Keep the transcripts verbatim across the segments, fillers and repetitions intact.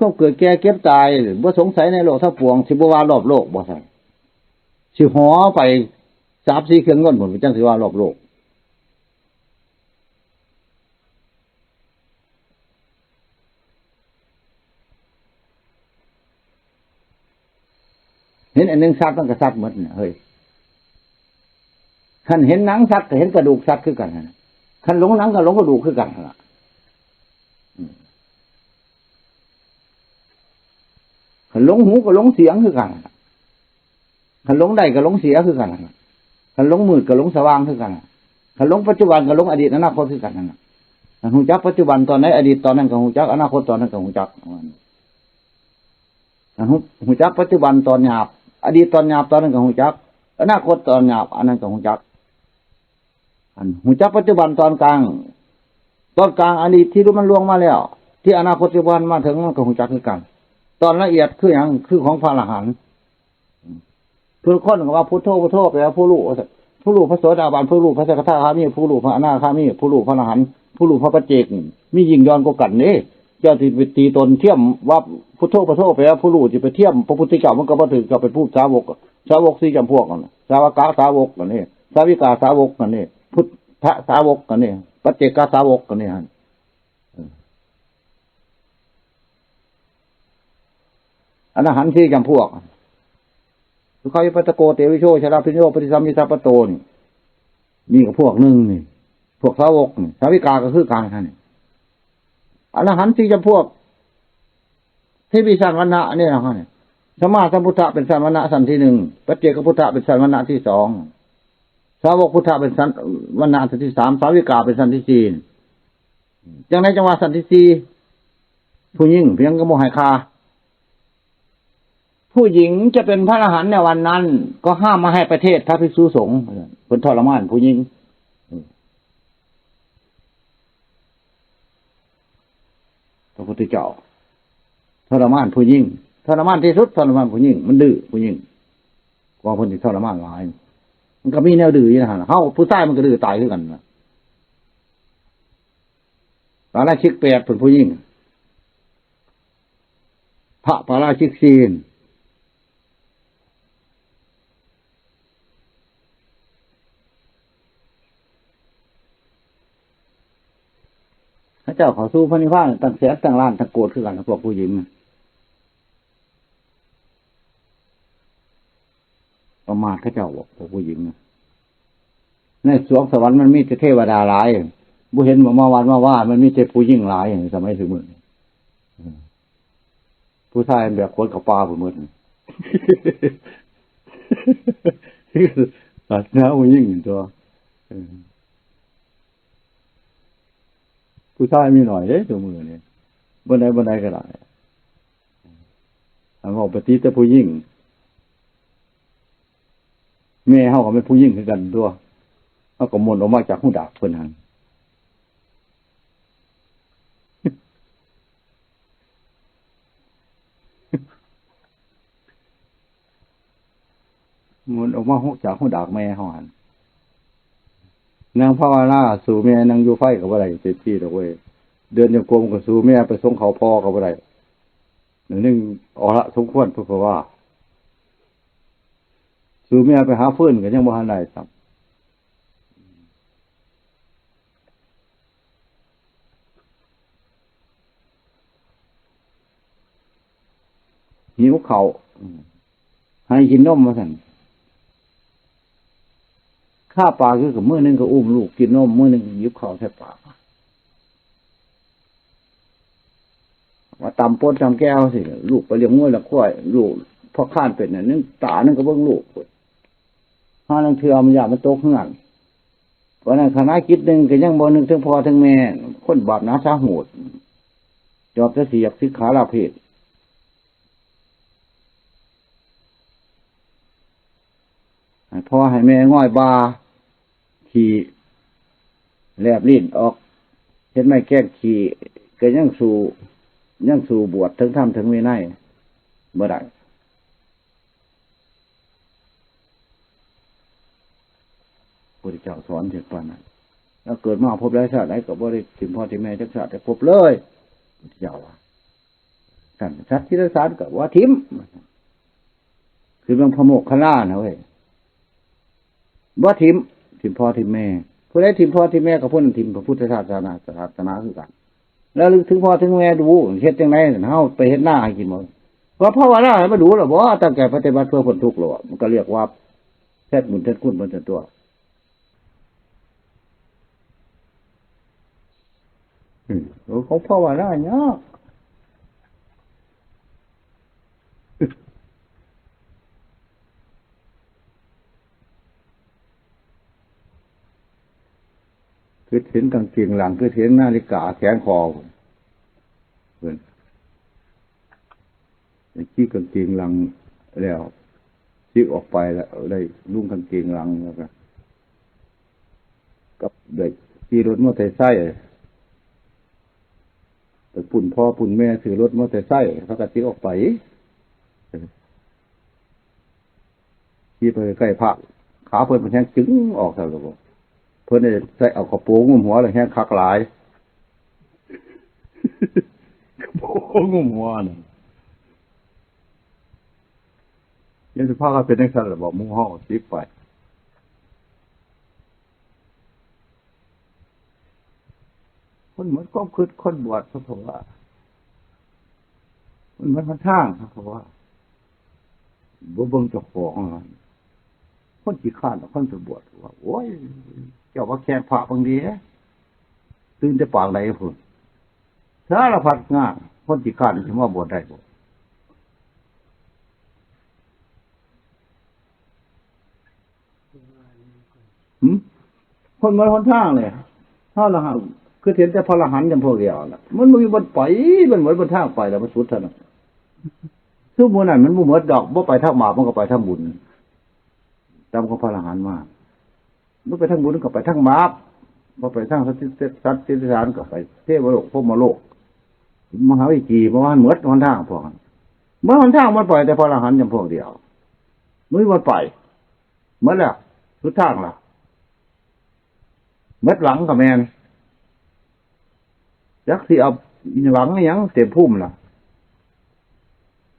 ความเกิดแก่เจ็บตาย บ่สงสัยในโลกทั้งปวง สิบ่ว่ารอบโลกบ่ซั่น สิหอไปสามสี่เครื่องยนต์พุ้น จั่งสิว่ารอบโลก เห็นอันหนึ่งชัดมันก็ชัดหมดน่ะ เฮ้ย คันเห็นหนังชัดก็เห็นกระดูกชัดคือกันหั่นน่ะ คันหลงหนังก็หลงกระดูกคือกันหั่นล่ะ อืม คันหลงหูก็หลงเสียงคือกันหั่นล่ะ คันหลงได้ก็หลงเสียคือกันหั่นล่ะ คันหลงมืดก็หลงสว่างคือกันหั่นล่ะ คันหลงปัจจุบันก็หลงอดีตอนาคตคือกันหั่นล่ะ คันฮู้จักปัจจุบันตอนใด อดีตตอนนั้นก็ฮู้จัก อนาคตตอนนั้นก็ฮู้จัก อันฮู้ ฮู้จักปัจจุบันตอนหยาบ อดีตตอนหยาบตอนนั้นก็ฮู้จัก อนาคตตอนหยาบอันนั้นก็ฮู้จัก อันฮู้จักปัจจุบันตอนกลาง ตอนกลางอดีตที่รู้มันล่วงมาแล้ว ที่อนาคตที่บ่ทันมาถึงมันก็ฮู้จักคือกัน ตอนละเอียดคือหยัง คือของพระอรหันต์ ทุกคนก็ว่าพุทโธ พุทโธ แปลว่าผู้รู้ ผู้รู้พระโสดาบัน ผู้รู้พระสกทาคามี ผู้รู้พระอนาคามี ผู้รู้พระอรหันต์ ผู้รู้พระปัจเจก มียิ่งย่อนกว่ากันเด้ เจ้าสิไปตีตนเทียมว่าพุทโธ พุทโธ แปลว่าผู้รู้ สิไปเทียมพระพุทธเจ้ามันก็บ่ถืก เจ้าเป็นผู้สาวก สาวกสี่จำพวกนั่นน่ะ สาวกะสาวกนั่นนี่ สาวิกาสาวกนั่นนี่ พุทธสาวกนั่นนี่ ปัจเจกสาวกนั่นนี่หั่น อรหันต์สี่จำพวก สุขาวิปัสสโก เตวิชโช ชราพิญโย ปฏิสัมพิทัปปโตนี่ นี่ก็พวกหนึ่งนี่ พวกสาวกนี่ สาวิกาก็คือกันหั่นนี่ อรหันต์สี่จำพวก ที่มีชั้นวรรณะนี่นะฮะนี่ สัมมาสัมพุทธะเป็นชั้นวรรณะชั้นที่หนึ่ง ปัจเจกพุทธะเป็นชั้นวรรณะที่สอง สาวกพุทธะเป็นชั้นวรรณะชั้นที่สาม สาวิกาเป็นชั้นที่สี่ จั่งใดจั่งว่าชั้นที่สี่ ผู้หญิงเพียงก็บ่ให้ฆ่า ผู้หญิงจะเป็นพระอรหันต์ในวันนั้น ก็ห้ามไม่ให้ประเทศพระภิกษุสงฆ์ เพิ่นทรมานผู้หญิง พระพุทธเจ้า ทรมานผู้หญิง ทรมานที่สุด ทรมานผู้หญิง มันดื้อผู้หญิง กว่าเพิ่นสิทรมานหลาย มันก็มีแนวดื้ออยู่นะฮะ เฮาผู้ชายมันก็ดื้อตายคือกันนะ ปาราชิกแปดเพิ่นผู้หญิง พระปาราชิกสี่ พระเจ้าเขาสู่พระนิพพานตั้งแสนตั้งล้านตั้งโกดคือกันกับพวกผู้หญิงน่ะ ประมาทเขาเจ้าบอกพวกผู้หญิงน่ะ ในสวงสวรรค์มันมีแต่เทวดาหลาย บ่เห็นบ่มาวัดมาว่า มันมีแต่ผู้หญิงหลาย สมัยสมัยนี้ ผู้ชายแบกขวดเข้าป่าไปหมด ศาสนาผู้หญิงตัว เออ ผู้ชายมีหน่อยเด้ ตัวมือนี่ บ่ได้ บ่ได้ก็ได้ อันว่าปฏิแต่ผู้หญิง แม่เฮาก็เป็นผู้หญิงคือกันตัว เฮาก็มนต์ออกมาจากหูดักเพิ่นหั่น มนต์ออกมาจากหูดักแม่เฮาหั่น นั่งภาวนาสู่แม่ นั่งอยู่ไฟก็บ่ได้เต็มที่ดอกเว้ย เดินจงกรมก็สู่แม่ ไปส่งเขาพ่อก็บ่ได้ หนึ่งอรสมควรพุทธภาวา สู่แม่ไปหาฟืนก็ยังบ่ทันได้ซ้ำ หิวข้าว ให้กินนมว่าซั่น คาปากอยู่กับมื้อหนึ่งก็อุ้มลูกกินนม มื้อหนึ่งก็หยิบข้าวใส่ปาก ว่าตำป่นตำแจ่วสิ ลูกไปเลี้ยงงัวเลี้ยงควาย ลูกพ่อค้านเป็นน่ะ นึงตานึงก็เบิ่งลูก หาลางเทื่อมันย่านมันตกเฮือน เพราะนั้นขณะจิตหนึ่งก็ยังบ่นึกถึงพ่อถึงแม่ คนบาปหนาสาโหด จอบแต่สิอยากสิกขาลาเพศ ให้พ่อให้แม่ง่อยบ่า ขี้แลบลิ้นออก เฮ็ดไม้แกงขี้ ก็ยังสู้ ยังสู้บวชถึงธรรมถึงวินัยบ่ได้ พระพุทธเจ้าสอนถึงปานนั้น แล้วเกิดมาพบหลายชาติหลายก็บ่ได้ถิ่มพ่อถิ่มแม่จักชาติจักภพเลย พุทธเจ้าว่า สัตว์ที่สงสารก็ว่าถิ่ม คือเรื่องพระโมคคัลลานะเว้ย บ่ถิ่ม ถิ่มพ่อถิ่มแม่ ผู้ใดถิ่มพ่อถิ่มแม่ก็ผู้นั้นถิ่มพระพุทธศาสนา ศาสนาคือกัน แล้วลึกถึงพ่อถึงแม่ดู เฮ็ดจังได๋ เฮาไปเฮ็ดนาให้กินบ่ เพราะภาวนาให้มันดูแล้วบ่ ตั้งใจปฏิบัติเพื่อพ้นทุกข์แล้ว มันก็เรียกว่าแทนบุญแทนคุณมันจะตัว อืม เขาภาวนาเนาะ คือเห็นกางเกงหลัง คือเห็นนาฬิกาแขนคอ เพิ่น ไอ้ขี้กางเกงหลังแล้ว ซิกออกไปแล้ว ได้นุ่งกางเกงหลังแล้วก็ กับได้ขี่รถมอเตอร์ไซค์ ไปปุ้นพ่อปุ้นแม่ซื้อรถมอเตอร์ไซค์ เขาก็ซิกออกไป ขี่ไปใกล้พระ ขาเพิ่นมันแฮงจึงออกซะแล้วบ่ เพิ่นได้ใส่เอากระโปรงงุ้มหัวแล้วแฮงคักหลาย กระโปรงงุ้มหัวนี่ ยังสิพากันเป็นจังซั่นล่ะบ่ หมู่เฮาซิกไป คนหมดความคิด คนบวช เพราะว่า มันหมดหนทาง เพราะว่า บ่เบิ่งเจ้าของ คนขี้คร้าน คนจะบวช ว่า โอ้ย เจ้าว่าแขกพระบางที ตื่นแต่ปานใดพุ้น สารพัดงาน คนขี้คร้านสิมาบวชได้บ่ หึ คนหมดหนทางเลย เฮาละหา คือเห็นแต่พระอรหันต์จำพวกเดียวน่ะ มันบ่มีบ่อนไป มันหมดบ่อนทางไปแล้ว มันสุดเท่านั้น คือหมู่นั้นมันบ่หมดดอก บ่ไปทางบาป มันก็ไปทางบุญ ตามของพระอรหันต์มา บ่ไปทางบุญก็ไปทางบาป บ่ไปทางสัตว์ติ สัตว์ติรฉานก็ไปเทวโลก พรหมโลก มหาวิจี ประมาณหมดหนทางพวกนั้น หมดหนทาง มันไปแต่พระอรหันต์จำพวกเดียว มันบ่ไป หมดแล้ว สุดทางล่ะ หมดหลังก็แม่น จักสิเอาหลังอิหยังเต็มภูมิล่ะ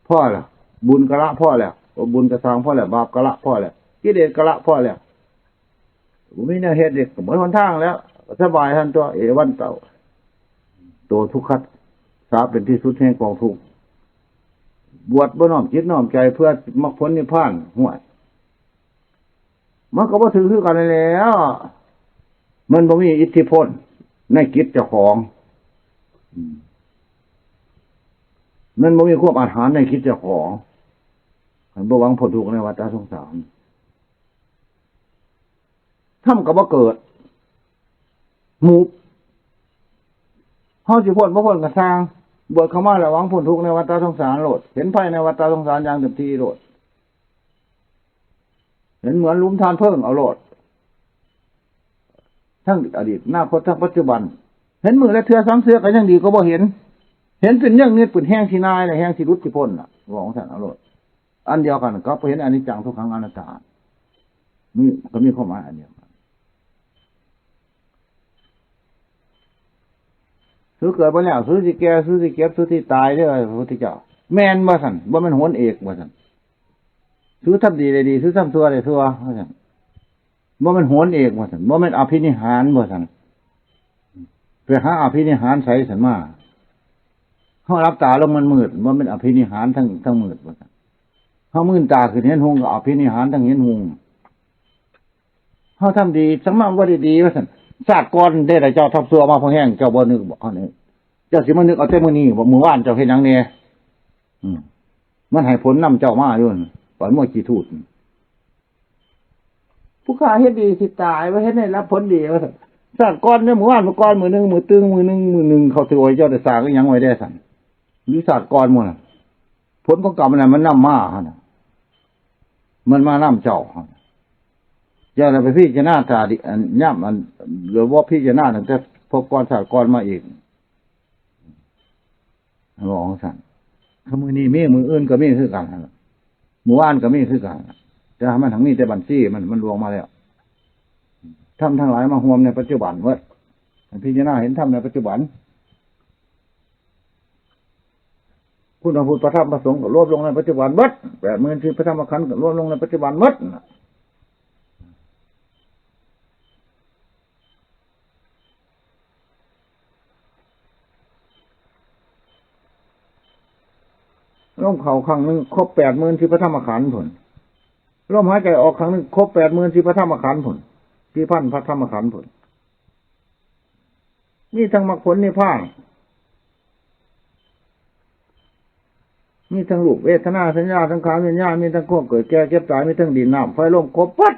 พอล่ะ บุญก็ละพอแล้ว บุญก็สร้างพอแล้ว บาปก็ละพอแล้ว กิเลสก็ละพอแล้ว บ่มีแนวเฮ็ดเด้ ก็หมดหนทางแล้ว ก็สบายหั่นตัว เอวัง เต โต ทุกขัสสะ เป็นที่สุดแห่งกองทุกข์ บวชบ่น้อมจิตน้อมใจเพื่อมรรคผลนิพพาน ห่วย มันก็บ่ถืกคือกันนั่นแหล้ว มันบ่มีอิทธิพลในจิตเจ้าของ อืม มันบ่มีความอาถรรพ์ในจิตเจ้าของ มันบ่หวังพ้นทุกข์ในวัฏสงสาร ธรรมก็บ่เกิด หมู่ เฮาสิพ้นบ่พ้นก็ช่าง บวชเข้ามาแล้วหวังพ้นทุกข์ในวัฏสงสารโลด เห็นภัยในวัฏสงสารอย่างเต็มที่โลด เห็นเหมือนหลุมถ่านเพลิงเอาโลด ทั้งอดีต อนาคต ทั้งปัจจุบัน เห็นมื้อละเทื่อสองเทื่อก็ยังดีกว่าบ่เห็น เห็นเป็นเรื่องนิดเป็นแห้งที่นายและแห้งที่หลุดที่พ้นน่ะ ว่าของท่านเอาโลด อันเดียวกันก็เห็นอนิจจังทุกขังอนัตตา นี่ก็มีความหมายอันเดียวกัน สูเกิดมาแล้ว สูสิแก่ สูสิเจ็บ สูสิตายเด้อ พระพุทธเจ้า แม่นบ่ซั่น บ่แม่นโหนเอกบ่ซั่น สูทำดีได้ดี สูทำชั่วได้ชั่ว ว่าซั่น บ่แม่นโหนเอกบ่ซั่น บ่แม่นอภินิหารบ่ซั่น ไปหาอภินิหารไสซั่นมา เฮาหลับตาลงมันมืด บ่แม่นอภินิหารทั้ง ทั้งมืดบ่ซั่น เฮามื่นตาขึ้นเห็นหุงก็อภินิหารทั้งเห็นหุง เฮาทำดี สังมาบ่ได้ดี ว่าซั่น ชาติก่อนได้แต่เจ้าทำชั่วมาพอแห้ง เจ้าบ่นึกบ่ อันนี้ เจ้าสิมานึกเอาแต่มื้อนี้บ่ มื้อวานเจ้าเฮ็ดหยังแหน่ อืม มันให้ผลนำเจ้ามาอยู่ ปล่อยมั่วขี้ทูด ผู้ข้าเฮ็ดดีสิตาย ว่าเฮ็ดให้รับผลดี ว่าซั่น ชาติก่อนเนี่ย มื้อวานมื้อก่อน มื้อหนึ่ง มื้อตึง มื้อหนึ่ง มื้อหนึ่ง เขาสิโอยเจ้าได้สร้างอิหยังไว้ได้ซั่น หรือชาติก่อนหมู่น่ะ ผลของกรรมอันนั้นมันนำมาหั่นน่ะ มันมานำเจ้าหั่นน่ะ เจ้าน่ะไปพิจารณาตาดิ อันย่ำอัน หรือว่าพิจารณาตั้งแต่ภพก่อนชาติก่อนมาอีก บอกจั่งซั่น ถ้ามื้อนี้มี มื้ออื่นก็มีคือกันหั่นล่ะ มื้อวานก็มีคือกันหั่นล่ะ แต่มันทั้งมีแต่บัญชีมัน มันลวงมาแล้ว ธรรมทั้งหลายมาห่วมในปัจจุบันเว้ย ให้พิจารณาเห็นธรรมในปัจจุบัน พุทธพระธรรมพระสงฆ์ก็รวมลงในปัจจุบันหมด แปดหมื่นสี่พระธรรมขันธ์ก็รวมลงในปัจจุบันหมดน่ะ ลมเข้าครั้งหนึ่งครบแปดหมื่นสี่พระธรรมขันธ์พุ้น ลมหายใจออกครั้งหนึ่งครบแปดหมื่นสี่พระธรรมขันธ์พุ้น สี่พันพระธรรมขันธ์พุ้น มีทั้งมรรคผลนิพพาน มีทั้งรูป เวทนา สัญญา สังขาร วิญญาณ มีทั้งความเกิดแก่เจ็บตาย มีทั้งดินน้ำไฟลมครบหมด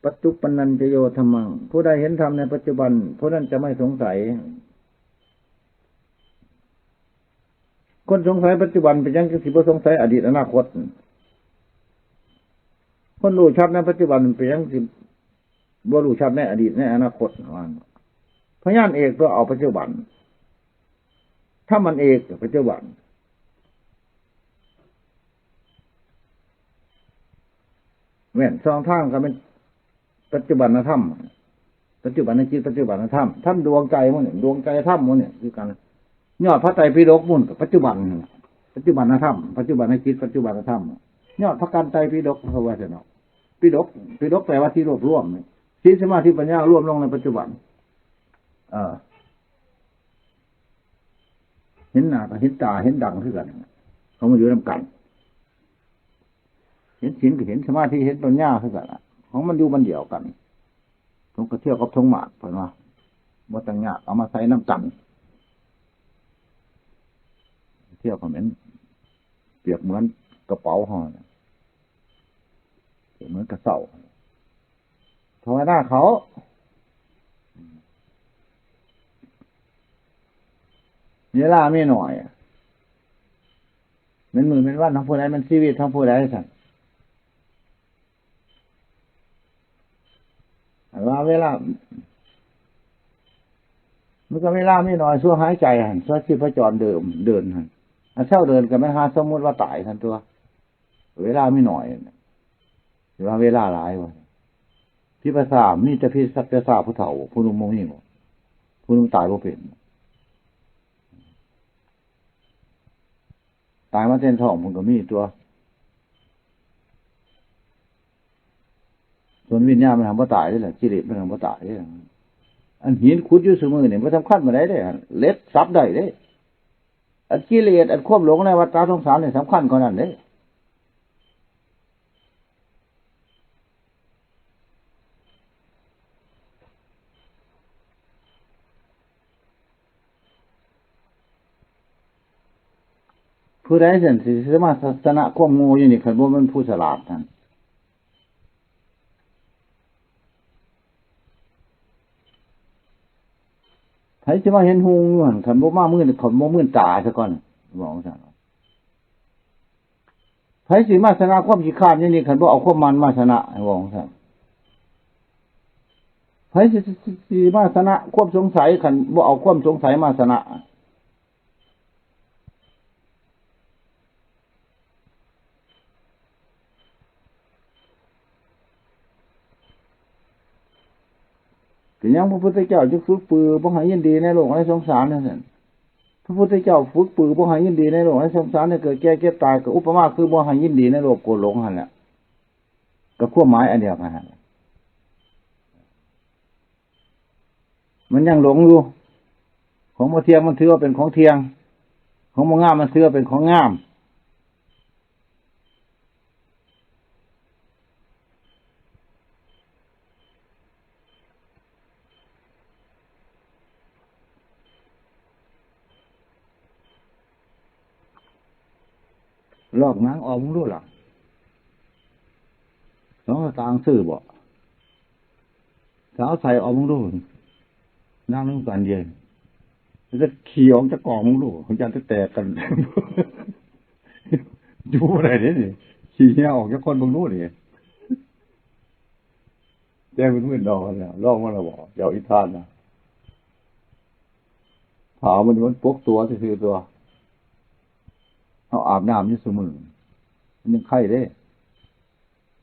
ปัจจุปปันนัญจะโยธัมมัง ผู้ใดเห็นธรรมในปัจจุบัน ผู้นั้นจะไม่สงสัย คนสงสัยปัจจุบันเป็นหยังจั่งสิบ่สงสัยอดีตอนาคต คนรู้ชัดในปัจจุบันเป็นหยังสิบ่รู้ชัดในอดีตในอนาคตว่า พยานเอกตัวเอาปัจจุบัน ธรรมันเอกกับปัจจุบัน แม่นสองทางก็เป็นปัจจุบันธรรม ปัจจุบันจิต ปัจจุบันธรรม ธรรมดวงใจมันเนี่ย ดวงใจธรรมมันเนี่ยคือกัน ยอดพระไตรปิฎกมันกับปัจจุบันนั่นแหละ ปัจจุบันธรรม ปัจจุบันจิต ปัจจุบันธรรม ยอดพระกันไตรปิฎกเขาว่าเถอะเนาะ ปิฎก ปิฎกแปลว่าที่รวบรวมเนี่ย ศีลสมาธิปัญญารวมลงในปัจจุบัน เออ เห็นหน้าก็เห็นตาเห็นดังคือกัน เขามาอยู่นำกัน เห็นศีลก็เห็นสมาธิเห็นปัญญาคือกันอะ ของมันอยู่มันเดียวกัน ผมก็เที่ยวกับทงหมากเพิ่นว่า บ่ต้องยาก เอามาใส่นำกัน เที่ยวก็เหมือน เปรียบเหมือนกระเป๋าห่อน่ะ เปรียบเหมือนกระเซ้า ภาวนาเขา เวลามีหน่อยอะ แม่นมื้อแม่นวันของผู้ใด แม่นชีวิตของผู้ใดซั่น อันว่าเวลา มันก็เวลามีหน่อย ชั่วหายใจหั่น ชั่วชีพจรเดิม เดินหั่น อันเซาเดินก็แม่นหาสมมุติว่าตายซั่นตัว เวลามีหน่อยน่ะ สิว่าเวลาหลายวะ พิพาษามีแต่พิสัพพะผู้เฒ่า ผู้หนุ่มบ่มีบ่ ผู้หนุ่มตายบ่เป็น ตายมาแต่ท้องมันก็มีตัว ส่วนวิญญาณมันทำบ่ตายเลยแหละ กิเลสมันทำบ่ตายเลย อันหินขุดอยู่ซุมื้อนี่มันสำคัญมาได้เด้ เหล็กสับได้เด้ อันกิเลส อันความหลงในวัฏฏะสงสารนี่สำคัญกว่านั้นเด้ ผู้ใดซั่นสิสามารถชนะความโง่อยู่นี่ คันบ่แม่นผู้ฉลาดนั่น ไผสิมาเห็นฮู้อยู่หั่น คันบ่มามื่น คันบ่มื่นตาซะก่อน บอกจั่งซั่น ไผสิมาชนะความขี้คร้านอยู่นี่ คันบ่เอาความหมั่นมาชนะ บอกจั่งซั่น ไผสิ สิ สิมาชนะความสงสัย คันบ่เอาความสงสัยมาชนะ เป็นหยังพระพุทธเจ้าจึงฝึกปือบ่ให้ยินดีในโลกในสงสารนั่นน่ะ พระพุทธเจ้าฝึกปือบ่ให้ยินดีในโลกในสงสาร ในเกิดแก่เจ็บตาย ก็อุปมาคือบ่ให้ยินดีในโลภโกรธหลงหั่นแหละ ก็ความหมายอันเดียวกันหั่นแหละ มันยังหลงอยู่ ของบ่เที่ยงมันถือว่าเป็นของเที่ยง ของบ่งามมันถือว่าเป็นของงาม ลอกหนังออกมึงดูล่ะ สองสตางค์ซื้อบ่ สาวใส่ออกมึงดู นั่งนำกันเดียว แล้วจะขี่ออกจากกองมึงดู มันจะแตกกัน อยู่บ่ได้เด้นี่ ขี่เหี่ยออกจากคนมึงดูนี่ แจ้งเป็นหมื่นดอกเนี่ย ลองมาแล้วบ่ เจ้าอีทานนะ ผ้ามัน มันปกตัวซื่อๆตัว เอาอาบน้ำอยู่ซุมื้อ มันยังไข้เด้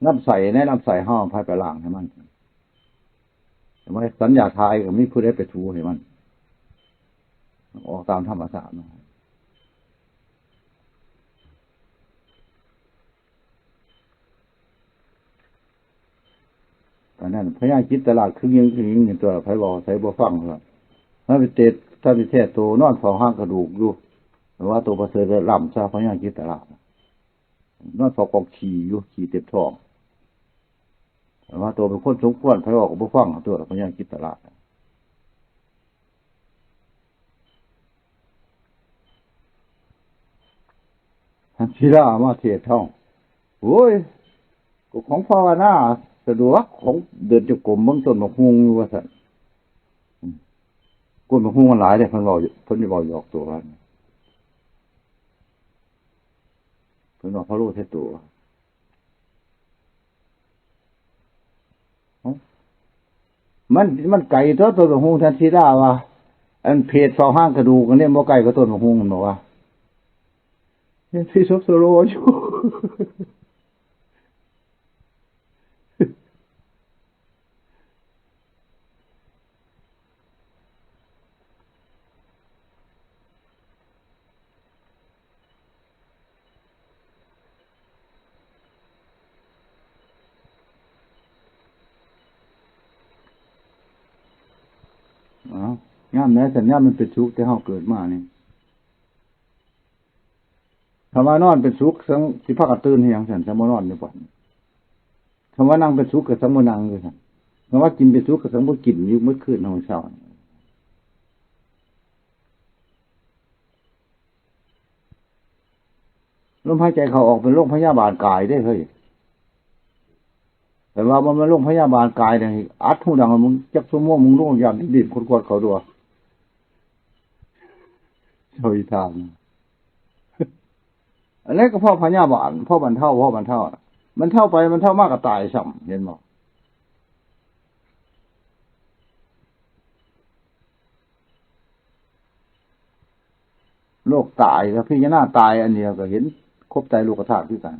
ลำไส้ ในลำไส้เฮา ไผไปล้างให้มัน แต่ว่าสัญญาถ่ายก็มีผู้ใดไปถูให้มัน ออกตามธรรมชาติมัน อันนั้นพญาจิตตราชคือยิงคือยิงนี่ตัว ไผเว้าไสบ่ฟังว่า มันไปเตะ ท่านไปแท้โตนอนเฝ้าหางกระดูกอยู่ แต่ว่าตัวประเสริฐล้ำซะ พญาจิตตราช นอนเฝ้ากองขี้อยู่ ขี้เต็มท้อง แต่ว่าตัวเป็นคนสมควร ไผเว้าก็บ่ฟังตัว พญาจิตตราช ทันทีละมาเทศน์เฮา โอ้ย ก็ของภาวนาสะดวก ของเดินจงกรมเบิ่งต้นบักฮุ่งอยู่ว่าซั่น อืม ต้นบักฮุ่งมันหลายเด้ เพิ่นเว้า เพิ่นได้เว้าหยอกตัวว่า เพิ่นว่าพะโล้ใส่ตัว มัน มันไกลตัว ต้นบักฮุ่ง ทันทีละว่า อันเพจเฝ้าหางกระดูกอันนี้บ่ไกลกว่าต้นบักฮุ่ง มันบอกว่า ยังที่ซบโซโลอยู่ อ้าว ยามไหนสัญญามันเป็นทุกข์แต่เฮาเกิดมานี่ คำว่านอนเป็นสุข สังสิพากันตื่นให้หยังซั่น สังบ่นอนอยู่บ่อน คำว่านั่งเป็นสุขก็สังบ่นั่งอยู่ซั่น คำว่ากินเป็นสุขก็สังบ่กินอยู่มื้อคืนเฮาเช้า ลมหายใจเข้าออกเป็นโรงพยาบาลกายเด้เฮ้ย แต่ว่ามันเป็นโรงพยาบาลกายเนี่ย อัดหูดัง มึงจักชั่วโมง มึงลงยามดิ้นขดขวดเขาด้วย เจ้าอีทาน อันนี้ก็เพราะพยาบาล เพราะบรรเทา เพราะบรรเทา บรรเทาไป บรรเทามากก็ตายซ้ำ เห็นบ่ โลกตายกับพิจารณาตายอันเดียวก็เห็น ครบไตรโลกธาตุคือกัน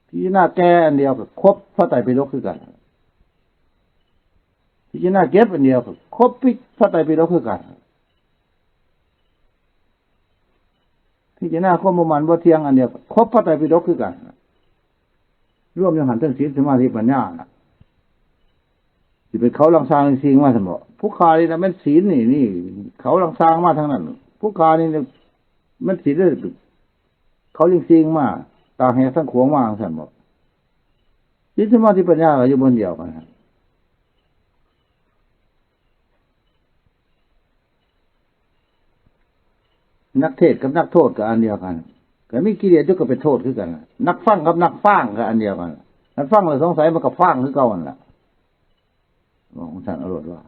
พิจารณาแก่อันเดียวก็ครบพระไตรปิฎกคือกัน พิจารณาเก็บอันเดียวก็ครบพระไตรปิฎกคือกัน พิจารณาความบ่มันบ่เที่ยงอันเดียวก็ครบพระไตรปิฎกคือกัน รวมอยู่หั่นทั้งศีลสมาธิปัญญาน่ะ สิเป็นเขาลังสร้างสิ่งมาซั่นบ่ ผู้ข้านี่นะแม่นศีลนี่ นี่ เขาลังสร้างมาทั้งนั้น ผู้ข้านี่นะแม่นศีลเด้อ เขายังสิ่งมา ต่างแห่ทั้งขวงมาซั่นบ่ ศีลสมาธิปัญญาก็อยู่บนเดียวกันหั่น นักเทศน์กับนักโทษก็อันเดียวกัน ก็มีกิเลสอยู่ก็เป็นโทษคือกัน นักฟังกับนักฟางก็อันเดียวกัน นักฟังแล้วสงสัยมันก็ฟางคือเก่าหั่นล่ะ บอกของท่านอรรถว่า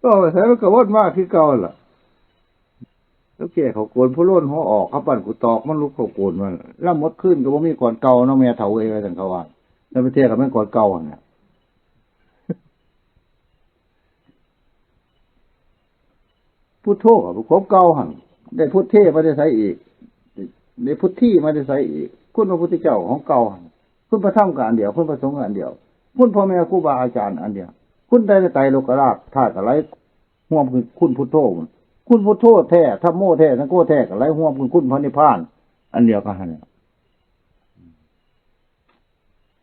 ก็ไปใส่มันก็วนมาคือเก่าหั่นล่ะ แล้วแก่เขาโกนผู้โล้นหัวออก เขาปั่นกูตอกมันลุกเขาโกนมัน แล้วหมดขึ้นก็บ่มีก่อนเก่าเนาะ แม่เฒ่าเอ้ย ว่าซั่นเขาว่า แล้วไปเทียบกับมันก่อนเก่าหั่นน่ะ พุทโธก็ครบเก่าหั่น ได้พุทเธมาได้ใสอีก ได้พุทธีมาได้ใสอีก คุณพระพุทธเจ้าของเก่าหั่น คุณพระธรรมก็อันเดียว คุณพระสงฆ์ก็อันเดียว คุณพ่อแม่ครูบาอาจารย์อันเดียว คุณไตรไตรโลกราชธาตุก็ไหล รวมคือคุณพุทโธ คุณพุทโธแท้ ธัมโมแท้ สังโฆแท้ ก็ไหลรวมคือคุณพระนิพพาน อันเดียวกันหั่นน่ะ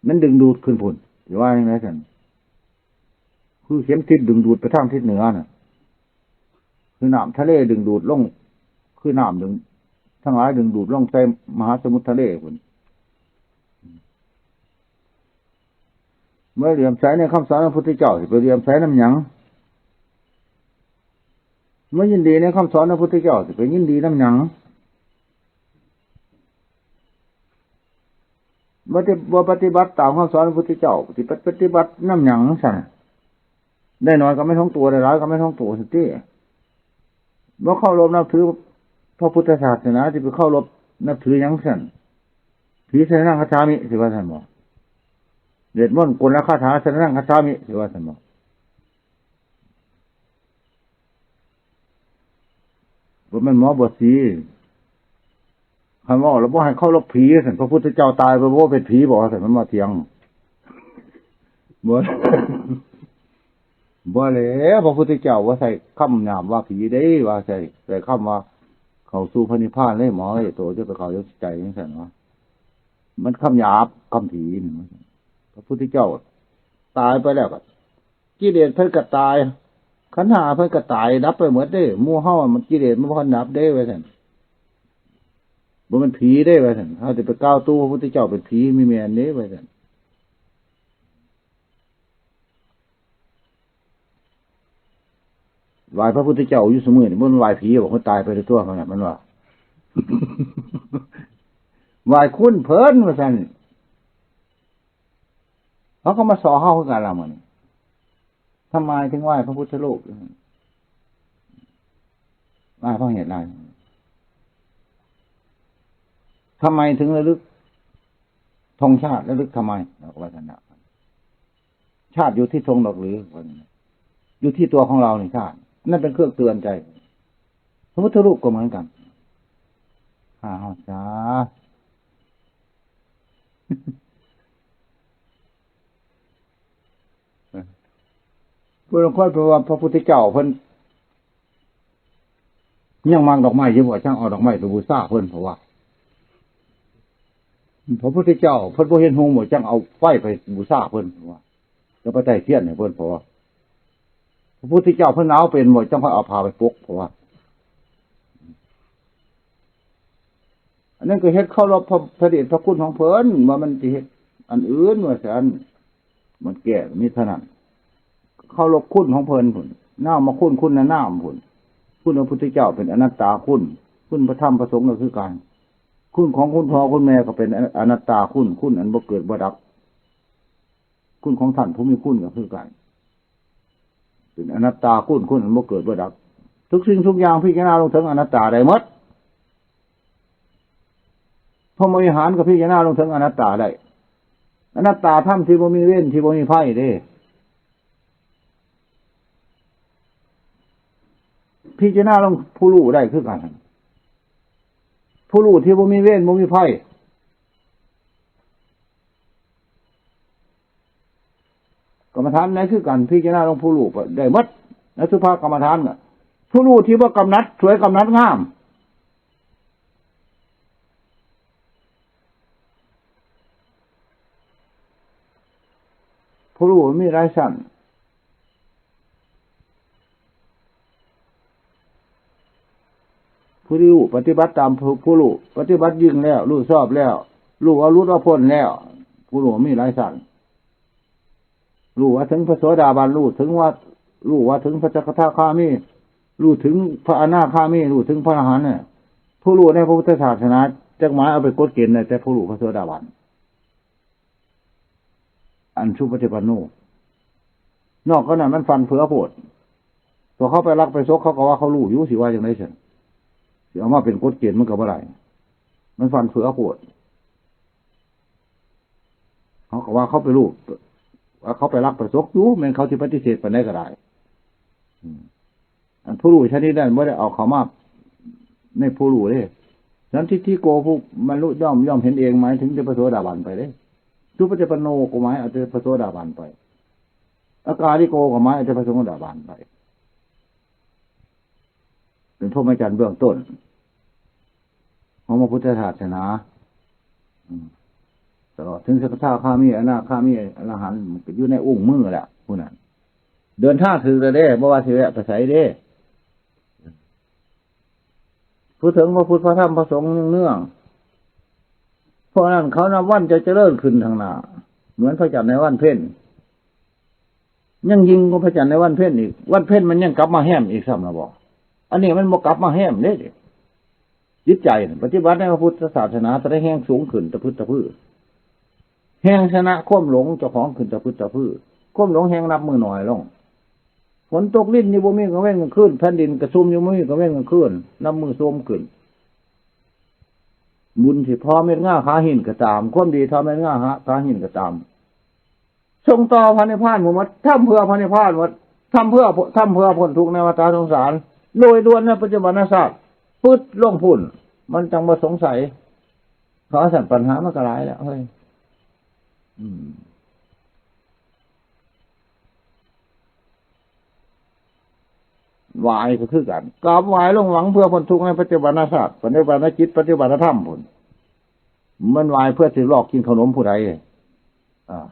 มันดึงดูดขึ้นพุ้น สิว่าจั่งใดซั่น คือเข็มทิศดึงดูดไปทางทิศเหนือน่ะ คือน้ำทะเลดึงดูดลง คือน้ำดึง ทั้งหลายดึงดูดลงใส่มหาสมุทรทะเลพุ้น เมื่อเหลื่อมใสในคำสอนของพระพุทธเจ้า สิไปเหลื่อมใสนำหยัง เมื่อยินดีในคำสอนของพระพุทธเจ้า สิไปยินดีนำหยัง บ่ได้ บ่ปฏิบัติตามคำสอนของพระพุทธเจ้า สิไปปฏิบัตินำหยังซั่น ได้น้อยก็แม่นของตัว ได้หลายก็แม่นของตัวซั่นติ บ่เคารพนับถือพระพุทธศาสนา สิไปเคารพนับถือหยังซั่น ผีสรณังคัจฉามิ สิว่าซั่นบ่ เวทมนต์กลคาถาสรณังคัจฉามิ สิว่าซั่นบ่ บ่แม่นหมอบวชชี คันเว้าแล้วบ่ให้เคารพผีซั่น พระพุทธเจ้าตายไปบ่เป็นผีบ่ซั่น มันมาเถียง บ่ บ่แล้ว พระพุทธเจ้าบ่ใช้คำหยาบว่าผีเด้ ว่าใช้ ใช้คำว่าเค เข้าสู่พระนิพพานเลยหมอเอ้ย โตจะไปเข้าอยู่ใจจังซั่นวะ มันคำหยาบคำผีนี่ พระพุทธเจ้าตายไปแล้วก็ กิเลสเพิ่นก็ตาย ขันธ์ห้าเพิ่นก็ตายดับไปหมดเด้ หมู่เฮามันกิเลสมันบ่ทันดับเด้ ว่าซั่น บ่แม่นผีเด้ ว่าซั่น เฮาสิไปกล่าวตู่พระพุทธเจ้าเป็นผี มีแม่นเด้ ว่าซั่น ไหว้พระพุทธเจ้าอยู่ซุมื้อนี่ บ่แม่นไหว้ผีบ่ คนตายไปแล้วตั่ว มันน่ะ มันว่า ไหว้คุณเพิ่น ว่าซั่น เขาก็มาสอเฮาคือกันล่ะมื้อนี้ ทำไมถึงไหว้พระพุทธรูป ไหว้เพราะเหตุใด ทำไมถึงระลึกธงชาติ ระลึกทำไม เราก็ว่าซั่นนะ ชาติอยู่ที่ธงดอกหรือ อยู่ที่ตัวของเรานี่ชาติ นั่นเป็นเครื่องเตือนใจ พระพุทธรูปก็เหมือนกัน ข้าเฮาจ้า เพิ่นค่อยไปว่าพระพุทธเจ้าเพิ่นยังมักดอกไม้อยู่บ่ จั่งเอาดอกไม้ไปบูชาเพิ่น เพราะว่า พระพุทธเจ้าเพิ่นบ่เห็นหุงบ่ จั่งเอาไฟไปบูชาเพิ่น เพราะว่า จะไปไต้เทียนให้เพิ่น เพราะว่า พระพุทธเจ้าเพิ่นหนาวเป็นบ่ จั่งค่อยเอาผ้าไปปก เพราะว่า อันนั้นก็เฮ็ดเคารพพระ พระเดชพระคุณของเพิ่น ว่ามันสิเฮ็ดอันอื่นว่าซั่น มันแก้มีเท่านั้น เคารพคุณของเพิ่นพุ้น นามคุณ คุณนามพุ้น คุณพระพุทธเจ้าเป็นอนัตตาคุณ คุณพระธรรมพระสงฆ์ก็คือกัน คุณของคุณพ่อคุณแม่ก็เป็นอนัตตาคุณ คุณอันบ่เกิดบ่ดับ คุณของท่านผู้มีคุณก็คือกัน เป็นอนัตตาคุณ คุณอันบ่เกิดบ่ดับ ทุกสิ่งทุกอย่างพิจารณาลงถึงอนัตตาได้หมด พรหมวิหารก็พิจารณาลงถึงอนัตตาได้ อนัตตาธรรมที่บ่มีเวรที่บ่มีภัยเด้ พิจารณาลงผู้รู้ได้คือกัน ผู้รู้ที่บ่มีเวรบ่มีภัย กรรมฐานไหนคือกัน พิจารณาลงผู้รู้ได้หมด อสุภกรรมฐานน่ะ ผู้รู้ที่บ่กำหนัดสวยกำหนัดงาม ผู้รู้มีหลายชั้น ผู้รู้ปฏิบัติตามผู้ ผู้รู้ปฏิบัติยิ่งแล้ว รู้ชอบแล้ว รู้ว่าหลุดว่าพ้นแล้ว ผู้รู้มีหลายชั้น รู้ว่าถึงพระโสดาบัน รู้ถึงว่า รู้ว่าถึงพระสกทาคามี รู้ถึงพระอนาคามี รู้ถึงพระอรหันต์เนี่ย ผู้รู้ในพระพุทธศาสนา จักหมายเอาไปกฎเกณฑ์ได้แต่ผู้รู้พระโสดาบัน อันสุปฏิปันโน นอกก็นั้นมันฟันเฟือโพด ตัวเขาไปลักไปซก เขาก็ว่าเขารู้อยู่ สิว่าจั่งใดซั่น สิเอามาเป็นกฎเกณฑ์มันก็บ่ได้ มันฟันเฟือโพด เขาก็ว่าเขาไปรู้ ว่าเขาไปลักไปซกอยู่ แม่นเขาสิปฏิเสธปานใดก็ได้ อืม อันผู้รู้ชนิดนั้นบ่ได้เอาเข้ามาในผู้รู้เด้ สันทิฏฐิโก ผู้บรรลุย่อม ย่อมเห็นเอง หมายถึงแต่พระโสดาบันไปเด้ สุปฏิปันโนก็หมายเอาแต่พระโสดาบันไป อากาลิโกก็หมายเอาแต่พระโสดาบันไป เป็นพรหมจรรย์เบื้องต้นของพระพุทธศาสนา อืม ตลอดถึงสกทาคามี อนาคามี อรหันต์ มันก็อยู่ในอุ้งมือแหละ ผู้นั้น เดินทางถือแล้วเด้ บ่ว่าสิแวะไปไสเด้ ผู้ถึงพระพุทธพระธรรมพระสงฆ์เนืองๆ เพราะนั้นเขานับวันจะเจริญขึ้นทางหน้า เหมือนพระจันทร์ในวันเพ็ญ ยังยิ่งกว่าพระจันทร์ในวันเพ็ญอีก วันเพ็ญมันยังกลับมาแฮมอีกซ้ำละบ่ อันนี้มันบ่กลับมาแฮมเด้ จิตใจน่ะ ปฏิบัติในพระพุทธศาสนา แต่ได้แฮงสูงขึ้นตะพึดตะพือ แฮงชนะความหลงเจ้าของขึ้นตะพึดตะพือ ความหลงแฮงนับมื้อน้อยลง ฝนตกรินอยู่บ่มีกลางเว็นกลางคืน แผ่นดินกระซุ่มอยู่บ่มีกลางเว็นกลางคืน นับมื้อโทรมขึ้น บุญที่ทอเม็ดงาขาหินก็ตาม ความดีทอเม็ดงาหา ขาหินก็ตาม ส่งต่อพระนิพพานหมด ทำเพื่อพระนิพพานหมด ทำเพื่อ ทำเพื่อพ้นทุกข์ในวัฏสงสาร โดยด่วนในปัจจุบันชาติ ปึ๊ดลงพุ้น มันจั่งบ่สงสัย เขาสั่นปัญหามันก็หลายแล้วเฮ้ย อืม ไหว้ก็คือกัน กราบไหว้ลงหวังเพื่อพ้นทุกข์ในปัจจุบันชาติ ปัจจุบันจิต ปัจจุบันธรรมพุ้น มันไหว้เพื่อสิลอกกินขนมผู้ใด อ่า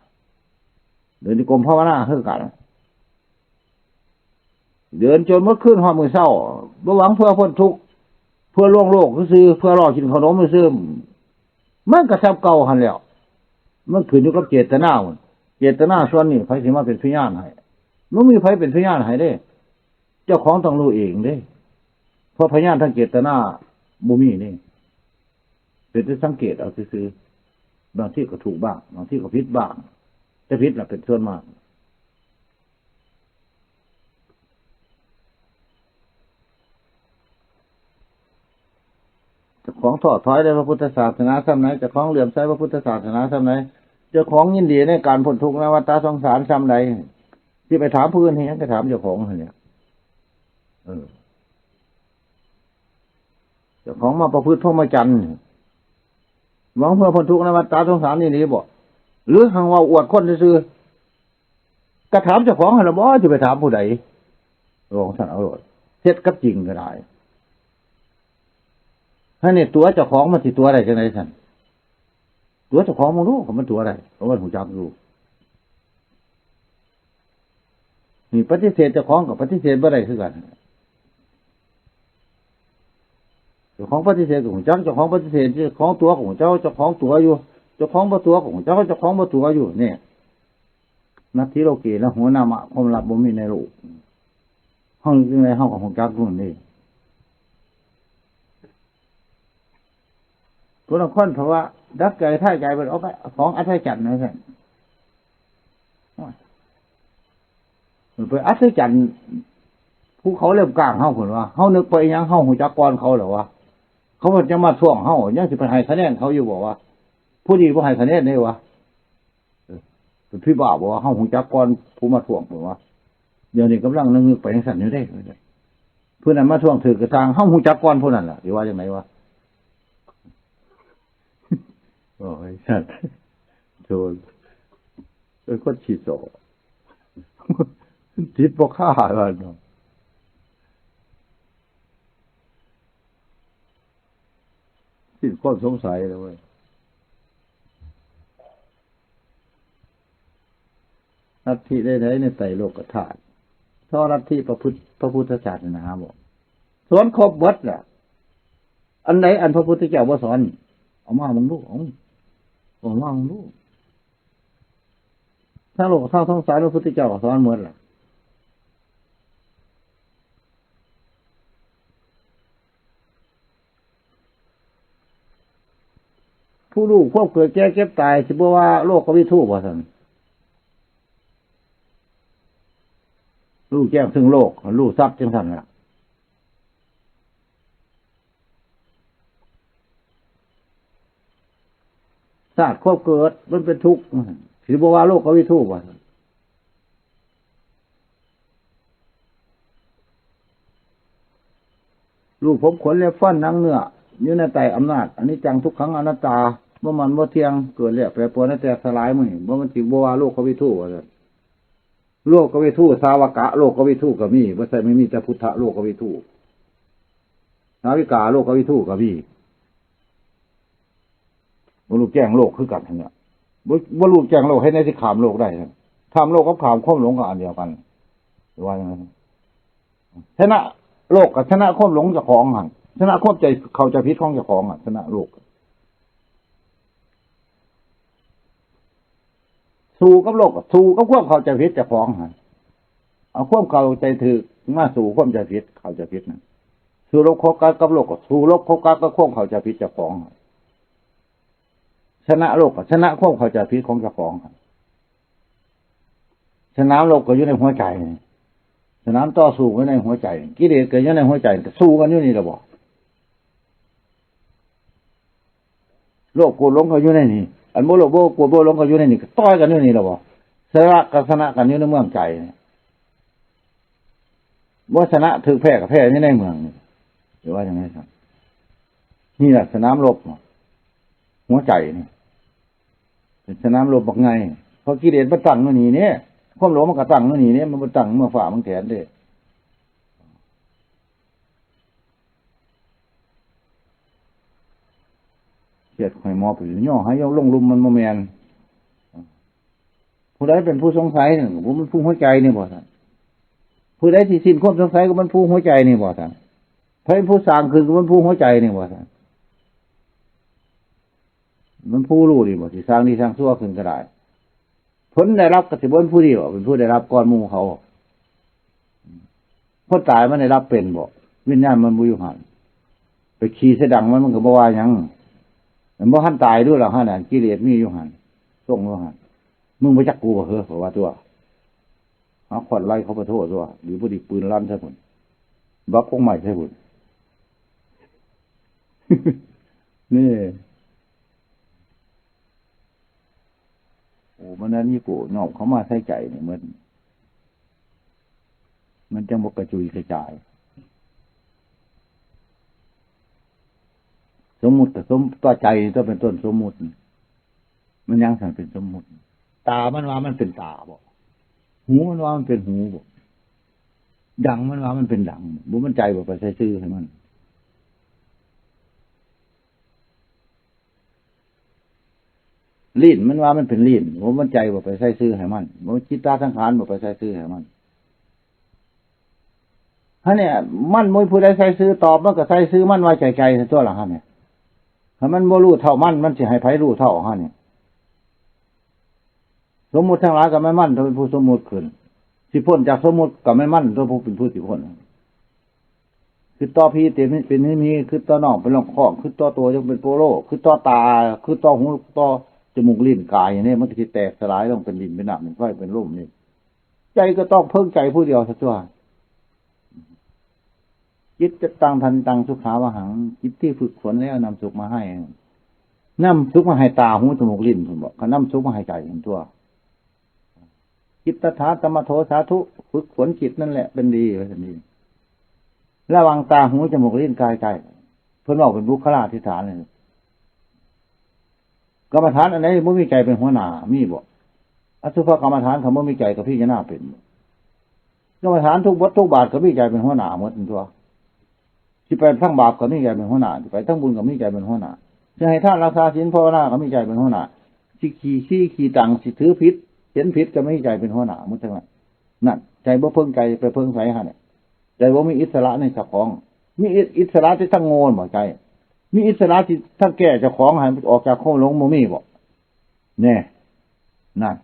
เดินจงกรมภาวนาคือกัน เดินจนหมดคืนฮอดมื้อเช้า บ่หวังเพื่อพ้นทุกข์ เพื่อล่วงโลกซื่อๆ เพื่อลอกกินขนมซื่อๆ มันก็ส่ำเก่าหั่นแหล้ว มันขึ้นอยู่กับเจตนาพุ้น เจตนาส่วนนี้ไผสิมาเป็นพยานให้ บ่มีไผเป็นพยานให้เด้ เจ้าของต้องรู้เองเด้ เพราะพยานทางเจตนาบ่มีนี่ เป็นแต่สังเกตเอาซื่อๆ บางทีก็ถูกบ้าง บางทีก็ผิดบ้าง แต่ผิดน่ะเป็นส่วนมาก เจ้าของท้อถอยในพระพุทธศาสนาส่ำใด เจ้าของเลื่อมใสพระพุทธศาสนาส่ำใด เจ้าของยินดีในการพ้นทุกข์ในวัฏฏะสงสารส่ำใด สิไปถามผู้อื่นเฮ็ดหยัง ก็ถามเจ้าของหั่นแหละ เออ เจ้าของมาประพฤติพรหมจรรย์ หวังเพื่อพ้นทุกข์ในวัฏฏะสงสารนี่หรือบ่ หรือหากว่าอวดคนซื่อๆ ก็ถามเจ้าของหั่นล่ะบ่ สิไปถามผู้ใด ว่าซั่นเอาโลด เท็จกับจริงก็ได้ ให้นี่ตั๋วเจ้าของมันสิตั๋วได้จั่งใดซั่น ตั๋วเจ้าของบ่ฮู้ ก็มันตั๋วได้ เพราะมันฮู้จักอยู่ นี่ปฏิเสธเจ้าของก็ปฏิเสธบ่ได้คือกัน เจ้าของปฏิเสธก็ฮู้จัก เจ้าของปฏิเสธ เจ้าของตั๋วก็ฮู้จัก เจ้าของตั๋วอยู่ เจ้าของบ่ตั๋วก็ฮู้จัก เจ้าของบ่ตั๋วอยู่ เนี่ย นัตถิโลเกนะ หัวหน้ามะ ความลับบ่มีในโลก เฮาจั่งใดเฮาก็ฮู้จักอยู่นี่ ผู้ลางคนเพราะว่าดักใจท่ายใจเป็นเอาไปของอัศจรรย์นะท่าน มันไปอัศจรรย์ ภูเขาเริ่มกลางเฮาพุ้นว่า เฮานึกไปหยัง เฮาฮู้จักก่อนเขาแล้ววะ เขาจะมาท่วงเฮา ยังสิไปให้คะแนนเขาอยู่บ่วะ ผู้นี้บ่ให้คะแนนได้วะ เออ เป็นพี่บ้าบ่วะ เฮาฮู้จักก่อนผู้มาท่วงพุ้นวะ เดี๋ยวนี้กำลังนึกไปจั่งซั่นอยู่เด้ ผู้นั้นมาท่วงถือกระซัง เฮาฮู้จักก่อนผู้นั้นล่ะ สิว่าจั่งใดวะ โอ้ย สัตว์ โธ่ เป็นคนขี้โส ติดบ่คาว่าเนาะ สิ้นความสงสัยแล้วเว้ย ลัทธิใดๆในไตรโลกธาตุ เทาะลัทธิพระพุทธ พระพุทธศาสนาบ่ สอนครบเบิดล่ะ อันใดอันพระพุทธเจ้าบ่สอน เอามาเบิ่งดู เอา เอามาเบิ่งดู ทั้งโลกทั้งสงสารพระพุทธเจ้าก็สอนหมดล่ะ ผู้รู้ความเกิดแก่เจ็บตาย สิบ่ว่าโลกวิทูบ่ซั่น รู้แจ้งซึ่งโลก รู้สัจจั่งซั่นล่ะ ชาติความเกิดมันเป็นทุกข์ สิบ่ว่าโลกวิทูบ่ซั่น รูปผมขนเล็บฟันหนังเนื้อ อยู่ในใต้อำนาจอนิจจังทุกขังอนัตตา บ่มันบ่เที่ยง เกิดแล้วแปรปรวนแตกสลายหมดนี่ บ่มันสิบ่ว่าโลกวิทูว่าซั่น โลกวิทู สาวกะโลกวิทูก็มี บ่ใช่ไม่มีแต่พุทธะโลกวิทู สาวิกาโลกวิทูก็มี บ่รู้แจ้งโลกคือกันหั่นน่ะ บ่ บ่รู้แจ้งโลก เฮ็ดแนวสิข้ามโลกได้หั่น ข้ามโลกกับข้ามความหลงก็อันเดียวกัน ว่าอย่างนั้น ชนะโลกกับชนะความหลงเจ้าของหั่น ชนะความใจเข้าใจผิดของเจ้าของหั่น ชนะโลก สู้กับโลก สู้กับความเข้าใจผิดเจ้าของหั่น เอาความเข้าใจถูกมาสู้ความใจผิด เข้าใจผิดนั่น สู้รบคบกัดกับโลก ก็สู้รบคบกัดกับความเข้าใจผิดเจ้าของหั่น ชนะโลก ก็ชนะความเข้าใจผิดของเจ้าของหั่น สนามรบก็อยู่ในหัวใจ สนามต่อสู้ก็อยู่ในหัวใจ กิเลสก็อยู่ในหัวใจ ก็สู้กันอยู่นี่ล่ะบ่ โลภโกรธหลงก็อยู่ในนี่ อันบ่โลภบ่โกรธบ่หลงก็อยู่ในนี่ ก็ต่อยกันอยู่นี่ล่ะบ่ ชนะก็ชนะกันอยู่ในเมืองใจนี่ บ่ชนะ ถูกแพ้ก็แพ้อยู่ในเมืองนี่ สิว่าจั่งใดครับ นี่แหละสนามรบ หัวใจนี่ เป็นสนามรบบักใหญ่ เพราะกิเลสมันตั้งอยู่นี่เนี่ย ความหลงมันก็ตั้งอยู่นี่เนี่ย มันบ่ตั้งเมืองฟ้าเมืองแถนเด้ เฮ็ดให้หมอไปย่อให้ลงลุ่มมันบ่แม่น ผู้ใดเป็นผู้สงสัยนั่นก็บ่แม่นผู้หัวใจนี่บ่ซั่น ผู้ใดที่สิ้นความสงสัยก็แม่นผู้หัวใจนี่บ่ซั่น ไผเป็นผู้สร้างขึ้นก็แม่นผู้หัวใจนี่บ่ซั่น มันผู้รู้นี่บ่ ที่สร้างดีสร้างชั่วขึ้นก็ได้ ผลได้รับก็สิบ่แม่นผู้เดียว เป็นผู้ได้รับก่อนหมู่เขา คนตายมันได้รับเป็นบ่ วิญญาณมันบ่อยู่หั่น ไปขี่ใส่ดังมัน มันก็บ่ว่าหยัง มันบ่ทันตายด้วยล่ะหั่นน่ะ กิเลสมีอยู่หั่น ทรงอยู่หั่น มึงบ่จักกูบ่เหรอ เพราะว่าตัว หาขวดไล่เขาไปโทษตัว หรือบ่ดีปืนลั่นใส่พุ่น บักกงใหม่ใส่พุ่น นี่ โอ้ มันนั้นนี่กูหยอบเข้ามาใส่ใจนี่ มัน มันจังบ่กระจุยกระจาย สมมุติกับสม ตัวใจนี่ตัวเป็นต้นสมมุตินี่ มันยังสั่นเป็นสมมุติ ตามันว่ามันเป็นตาบ่ หูมันว่ามันเป็นหูบ่ ดังมันว่ามันเป็นดังบ่ มันใจบ่ไปใส่ซื่อให้มัน ลิ้นมันว่ามันเป็นลิ้น บ่มันใจบ่ไปใส่ซื่อให้มัน บ่จิตตาสังขารบ่ไปใส่ซื่อให้มัน ฮะเนี่ย มันบ่มีผู้ใดใส่ซื่อตอบ มันก็ใส่ซื่อมันว่าใจใจซั่นตัวล่ะฮะเนี่ย ถ้ามันบ่รู้เท่ามัน มันสิให้ไผรู้เท่าฮะเนี่ย สมมุติทั้งหลายก็แม่นมันตัวเป็นผู้สมมุติขึ้น สิพ้นจากสมมุติก็แม่นมันตัวผู้เป็นผู้สิพ้น คือต่อพีเป็น เป็นนี่มี คือต่อน้องเป็นรองคอง คือต่อตัวยังเป็นโปโล คือต่อตา คือต่อหู ต่อจมูก ลิ้น กายอย่างนี้ มันก็สิแตกสลายลงเป็นดิน เป็นน้ำ เป็นไฟ เป็นลมนี่ ใจก็ต้องเพิ่งใจผู้เดียวซะตัว จิตจะตังทันตังสุขาวหัง จิตที่ฝึกฝนแล้วนำสุขมาให้ นำสุขมาให้ตา หู จมูก ลิ้น ผมบอก ก็นำสุขมาให้ใจเห็นตัว จิตตถาธรรมโทสาธุ ฝึกฝนจิตนั่นแหละเป็นดี ว่าซั่นนี่ ระวังตา หู จมูก ลิ้น กาย ใจ เพิ่นเว้าเป็นบุคลาธิฐานเลย กรรมฐานอันไหนบ่มีใจเป็นหัวหน้า มีบ่ อสุภกรรมฐานคันบ่มีใจก็พิจารณาเป็นบ่ กรรมฐานทุกบททุกบาทก็มีใจเป็นหัวหน้าหมดตัว สิไปทางบาปก็มีใจเป็นหัวหน้า สิไปทางบุญก็มีใจเป็นหัวหน้า สิให้ทานรักษาศีลภาวนาก็มีใจเป็นหัวหน้า สิขี้ซี้ขี้ตัง สิถือผิด เห็นผิดก็มีใจเป็นหัวหน้าหมดทั้งนั้น นั่น ใจบ่เพิ่งใจไปเพิ่งไสหั่นน่ะ ใจบ่มีอิสระในเจ้าของ มีอิ-, อิสระที่ทั้งโง่บ่ใจ มีอิสระที่ทั้งแก้เจ้าของให้ออกจากความหลงบ่มีบ่ แน่ นั่น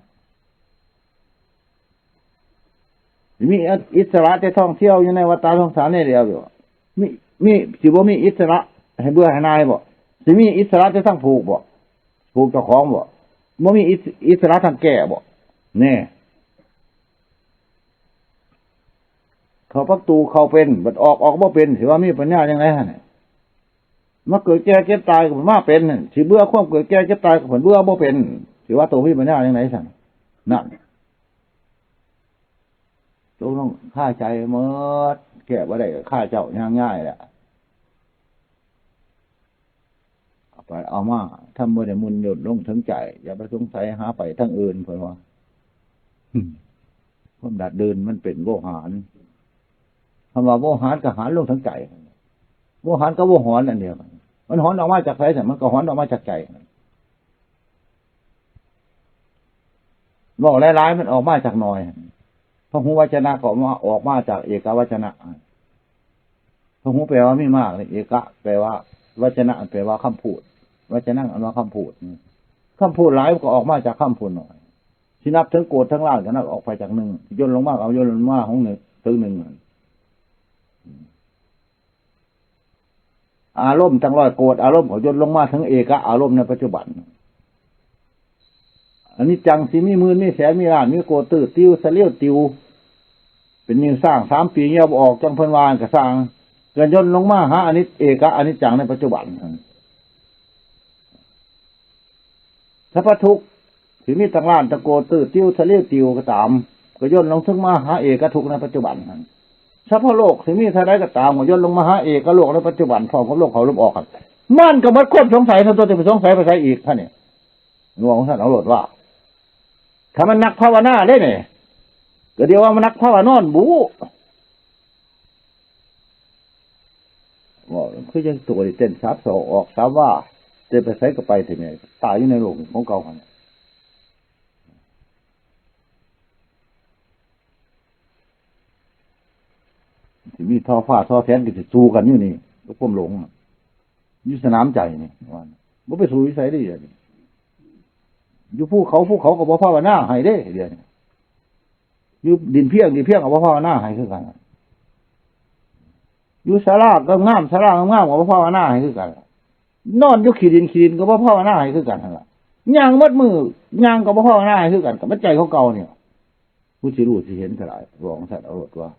มีอิสระแต่ท่องเที่ยวอยู่ในวัฏฏะสงสารนี่เดียวอยู่ มี มี สิบ่มีอิสระให้เบื่อให้หน่ายบ่ สิมีอิสระแต่ทั้งผูกบ่ ผูกเจ้าของบ่ บ่มีอิส-, อิสระทั้งแก้บ่ แน่ เข้าประตูเข้าเป็น บัดออก ออกบ่เป็น สิว่ามีปัญญาจั่งใดหั่นน่ะ มาเกิดแก่เจ็บตายก็มาเป็นนั่น สิเบื่อความเกิดแก่เจ็บตายก็เพิ่นเบื่อบ่เป็น สิว่าโตมีปัญญาจั่งใดซั่น นั่น ตกลงคาใจหมด แก้บ่ได้ก็คาเจ้าย่างง่ายแหละ เอาไปเอามา ทำบ่ได้มุนยนลงถึงใจ อย่าไปสงสัยหาไปทางอื่น เพิ่นว่า ความดัดเดินมันเป็นโวหาร คำว่าโวหารก็หารลงถึงใจ โวหารกับโวหอนอันเดียวกัน มันหอนออกมาจากไส แต่มันก็หอนออกมาจากใจ เว้าหลายๆ มันออกมาจากน้อย พหูวจนะก็ออกมา ออกมาจากเอกวจนะ พหูแปลว่ามีมาก เอกะแปลว่า วจนะแปลว่าคำพูด วจนะอันว่าคำพูด คำพูดหลายก็ออกมาจากคำพูดน้อย สินับถึงโกฏทั้งล้านก็นับออกไปจากหนึ่ง ย่นลงมาก็เอาย่นลงมาของหนึ่ง ถึงหนึ่งนั่น อารมณ์ตั้งร้อยโกฏอารมณ์ก็ย่นลงมาถึงเอกะอารมณ์ในปัจจุบัน อนิจจังสิมีหมื่นมีแสนมีล้านมีโกฏตื้อติ้วสะเลี้ยวติว เป็นนิ้วสร้างสามปีเหี่ยวบ่ออกจั่งเพิ่นว่าก็ซ่าง ก็ย่นลงมาหาอนิจ เอกะอนิจจังในปัจจุบัน สรรพทุกข์ที่มีตั้งล้านตั้งโกฏตื้อติ้วสะเลี้ยวติวก็ตาม ก็ย่นลงถึงมาหาเอกทุกข์ในปัจจุบันหั่น สรรพโลกที่มีเท่าใดก็ตาม ก็ย่นลงมาหาเอกโลกในปัจจุบัน พร้อมกับลมเข้าลมออกกัน มันก็หมดความสงสัย ท่านตัวจะไปสงสัยไปไสอีกท่านนี่ หลวงท่านเอาโลดว่า ถ้ามันนักภาวนาเด้เนี่ย ก็เดียวว่ามันนักภาวนอนบู ว่าคือยังตัวเต้นสับสอกออกสับว่า จะไปไสก็ไปเถอะแม่ ตายอยู่ในโลกของเก่าหั่นน่ะ สิมีท่อฟ้าท่อแสนก็สิสู้กันอยู่นี่ กับความหลงน่ะ อยู่สนามใจนี่ ว่า บ่ไปสู้อยู่ไสเด้ เดี๋ยวนี้ อยู่ภูเขา ภูเขาก็บ่ภาวนาให้เด้ เดี๋ยวนี้ อยู่ดินเพียง ดินเพียงก็บ่ภาวนาให้คือกัน อยู่ศาลาก็งาม ศาลางามๆก็บ่ภาวนาให้คือกัน นอนอยู่ขี้ดิน ขี้ดินก็บ่ภาวนาให้คือกันหั่นล่ะ ย่างหมดมื้อ ย่างก็บ่ภาวนาให้คือกัน ก็มันใจของเก่านี่ ผู้สิรู้สิเห็นก็ได้ บอกจั่งซั้นเอาโลดว่า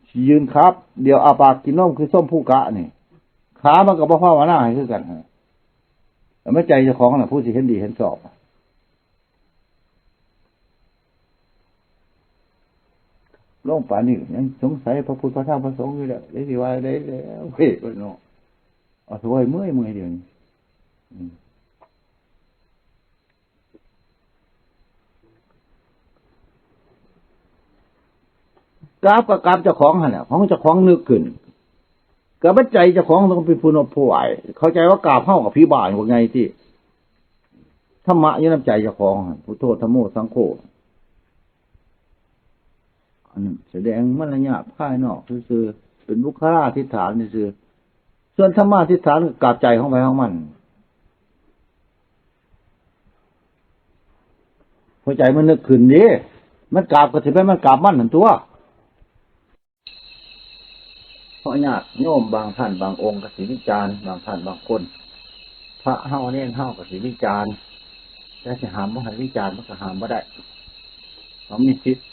สิยืนขาเดียวอ้าปากกินนมคือส้มผู้กะนี่ ขามันก็บ่ภาวนาให้คือกันหั่นล่ะ แต่มันใจเจ้าของน่ะ ผู้สิเห็นดีเห็นชอบ ลงปานนี้ยังสงสัยพระพุทธพระธรรมพระสงฆ์อยู่แล้ว ได้สิว่าได้แล้ว เฮ้ย เนาะ เอาซะเว้ย เมื่อย เมื่อยเดี๋ยวนี้ อืม กราบก็กราบเจ้าของหั่นแหละ ของเจ้าของนึกขึ้น ก็บ่ใจเจ้าของต้องเป็นผู้นบผู้ไหว้ เข้าใจว่ากราบเฮากับผีบ้าพวกไงที่ ธรรมะอยู่นำใจเจ้าของหั่น พุทโธ ธัมโม สังโฆ อันนั้นแสดงมารยาทภายนอกซื่อๆ เป็นบุคลาธิฐานซื่อๆ ส่วนธรรมาธิฐานก็กราบใจของไผของมัน หัวใจมันนึกขึ้นเด้ มันกราบก็สิแม่นมันกราบมันหั่นตั่ว เพราะญาติโยมบางท่านบางองค์ก็สิวิจารณ์ บางท่านบางคน พระเฮาเณรเฮาก็สิวิจารณ์ แต่สิห้ามบ่ให้วิจารณ์มันก็ห้ามบ่ได้ เขามีสิทธิ์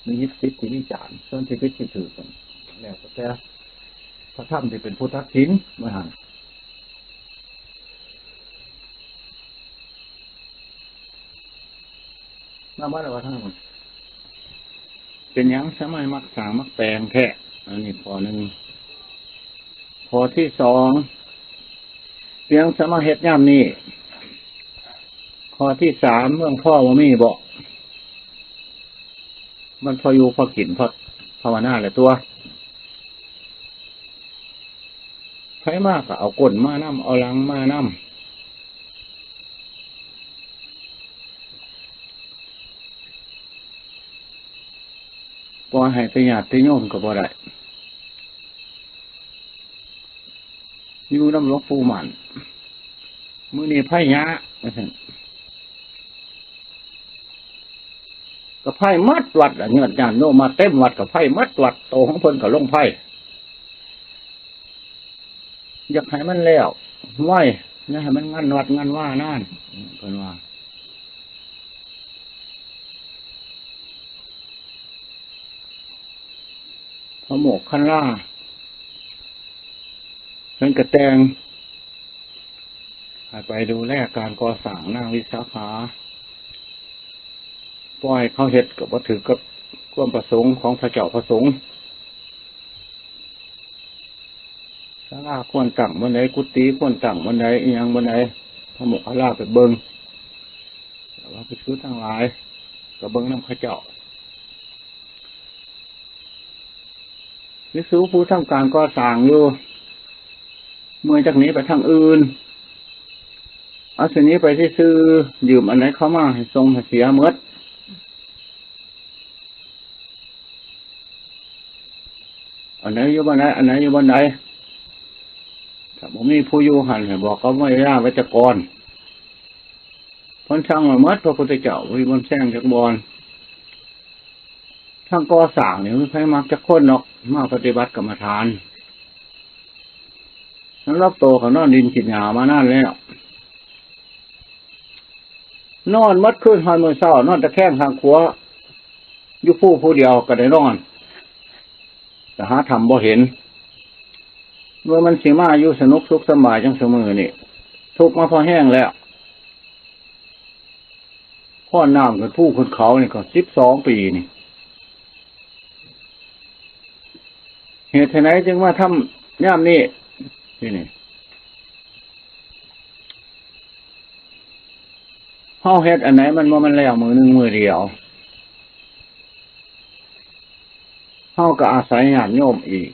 มีสิทธิ์ที่วิจารณ์ ส่วนที่ผิดที่ถูก แล้วแต่พระธรรมที่เป็นผู้ตัดสิน ว่าหั่น มาบ่แล้วว่าทางนั้น เป็นหยังสมัยมักสร้างมักแปลงแท้ อันนี้ข้อหนึ่ง ข้อที่สอง เพียงสมาเฮ็ดยามนี้ ข้อที่สาม เมืองพ่อบ่มีบ่ มันพออยู่พอกินพอภาวนาแหละตัว ไผมากก็เอาก้นมานำ เอาหลังมานำ ปล่อยให้แต่ญาติโยมก็บ่ได้ อยู่นำหลวงปู่มั่น มื้อนี้ไผยะ ว่าซั่น ก็ไผหมดวัดล่ะ ญาติโยมมาเต็มวัด ก็ไผหมดวัด โตของเพิ่นก็ลงไผ อยากให้มันแล้วไว อย่าให้มันงันวัดงันวานาน เพิ่นว่า พระโมคคัลลา เพิ่นก็แต่งให้ไปดูแลการก่อสร้าง นางวิสาขา ปล่อยเขาเฮ็ดก็บ่ถือกับความประสงค์ของพระเจ้าพระสงฆ์ ศาลาควรตั้งบ่อนใด กุฏิควรตั้งบ่อนใด อิหยังบ่อนใด พระโมคคัลลาไปเบิ่ง แต่ว่าภิกษุทั้งหลาย ก็เบิ่งนำเขาเจ้า ภิกษุผู้ทำการก่อสร้างอยู่ เมื่อยจักหนีไปทางอื่น เอาสิหนีไปซื่อๆ ยืมอันใดเขามาให้ส่งให้เสียหมด อันไหนอยู่บ่อนใด อันไหนอยู่บ่อนใด ถ้าบ่มีผู้อยู่หั่นให้บอกกับวิยาวัจกร เพิ่นสั่งไว้หมด พระพุทธเจ้า บ่มีบ่อนแซงจักบ่อน ทางก่อสร้างนี่มันไผมักจักคนดอก มาปฏิบัติกรรมฐาน สำหรับโตเขานอนดินกินหญ้ามานานแล้ว นอนหมดคืนฮอดมื้อเช้า นอนตะแคงข้างขวา อยู่ภูผู้เดียวก็ได้นอน แต่หาถ้ำบ่เห็น ว่ามันสิมาอยู่สนุกสุขสำบายจังซุมื้อนี่ ทุกข์มาพอแฮงแล้ว พ้นน้ำขึ้นภูขึ้นเขานี่ก็สิบสองปีนี่ เหตุไฉนจึงมาทำยามนี้ ที่นี่ เฮาเฮ็ดอันไหนมันบ่แม่นแล้วมื้อหนึ่งมื้อเดียว เฮาก็อาศัยญาติโยมอีก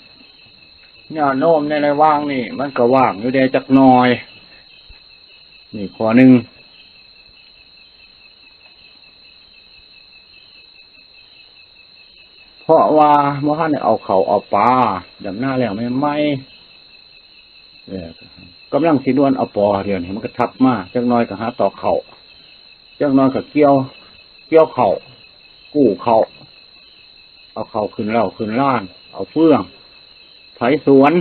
ญาติโยมในระหว่างนี่มันก็ว่างอยู่แด่จักหน่อย นี่ข้อหนึ่ง เพราะว่าบ่ทันได้เอาเข้าเอาปลา ดำนาแล้วใหม่ๆ เออ กำลังสิดวนเอาปอ เดี๋ยวนี้มันก็ทับมา จักหน่อยก็หาตอกเข้า จักหน่อยก็เกี่ยว เกี่ยวเข้า กู้เข้า เอาเข้าขึ้นเล้าขึ้นลาน เอาเฟือง ไถสวน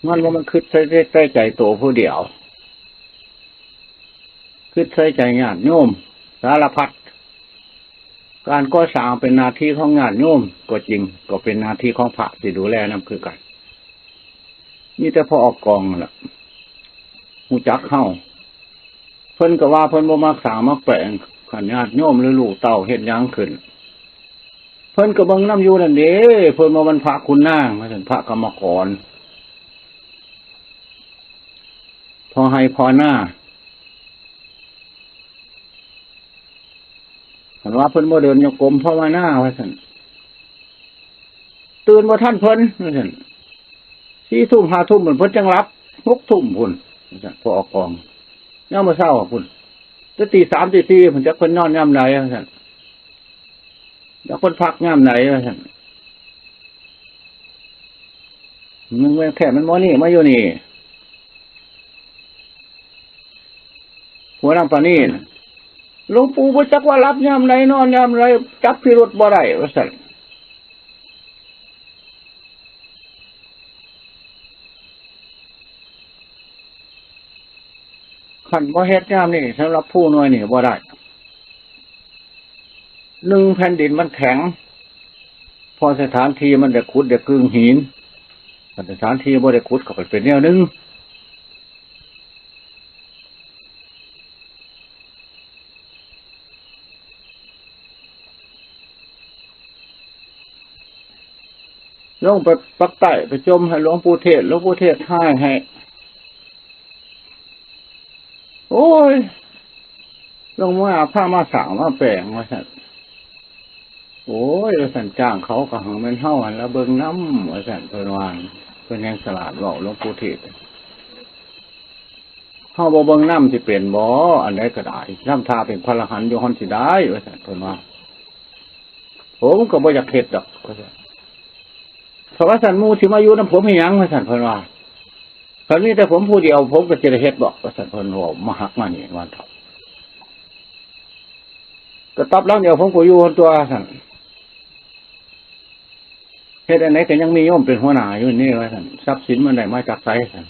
มันว่ามันคิดใส่ ใส่ ใส่ใจโตผู้เดียว คิดใส่ใจญาติโยม สารพัด การก่อสร้างเป็นหน้าที่ของญาติโยมก็จริง ก็เป็นหน้าที่ของพระที่ดูแลนำคือกัน มีแต่พอออกกองนั่นแหละ ฮู้จักเฮา เพิ่นก็ว่าเพิ่นบ่มักสร้างมักแปลง คันญาติโยมหรือลูกเต้าเฮ็ดหยังขึ้น เพิ่นก็เบิ่งนำอยู่นั่นเด้ เพิ่นว่ามันพระคุณนาง ว่าซั่น พระกรรมกร พอไฮ่พอนา คันว่าเพิ่นบ่เดินโยกมภาวนา ว่าซั่น ตื่นบ่ทันเพิ่น ว่าซั่น สี่ทุ่มห้าทุ่มเพิ่น เพิ่นจั่งหลับ หกทุ่มพุ้น ว่าซั่น พอออกกอง ยามมื้อเช้าพุ้น แต่ตีสามตีสี่พุ้น จักเพิ่นนอนยามใด ว่าซั่น จักเพิ่นพักยามใด ว่าซั่น มันแม่นแท้ มันบ่นี่ มาอยู่นี่ ผัวนางปานีน่ะ หลวงปู่บ่จักว่าหลับยามใดนอนยามใด จับพิรุธบ่ได้ ว่าซั่น คันบ่เฮ็ดยามนี้ สำหรับผู้หน่วยนี่บ่ได้ หนึ่ง แผ่นดินมันแข็ง เพราะสถานที่มันได้ขุดได้กึ่งหิน คันสถานที่บ่ได้ขุดก็เป็นแนวหนึ่ง ลงไปปักใต้ ไปจมให้หลวงปู่เทศน์ หลวงปู่เทศน์ไห้ให้ โอ้ย ลงมาพามาสร้างมาแปลง ว่าซั่น โอ้ย ว่าซั่น จ้างเขาก็หังแม่นเฮาหั่นละเบิ่งนำ ว่าซั่น เพิ่นว่า เพิ่นแฮ่งฉลาดเว้า หลวงปู่เทศน์ เฮาบ่เบิ่งนำสิเป็นบ่ อันใดก็ได้ ทำท่าเป็นพระอรหันต์อยู่หั่นสิได้ ว่าซั่น เพิ่นว่า ผมก็บ่อยากเฮ็ดดอก ว่าซั่น เพราะว่าซั่น หมู่สิมาอยู่นำผมเฮ็ดหยัง ว่าซั่น เพิ่นว่า คันมีแต่ผมผู้เดียว ผมก็สิได้เฮ็ดบ่ ว่าซั่น เพิ่นเว้ามาหักมานี่ ว่าเถาะ ก็ตอบหลังเดียว ผมก็อยู่หั่นตั๊ว ซั่น เฮ็ดอันใดก็ยังมีโยมเป็นหัวหน้าอยู่นี่ ว่าซั่น ทรัพย์สินมันได้มาจากไส ซั่น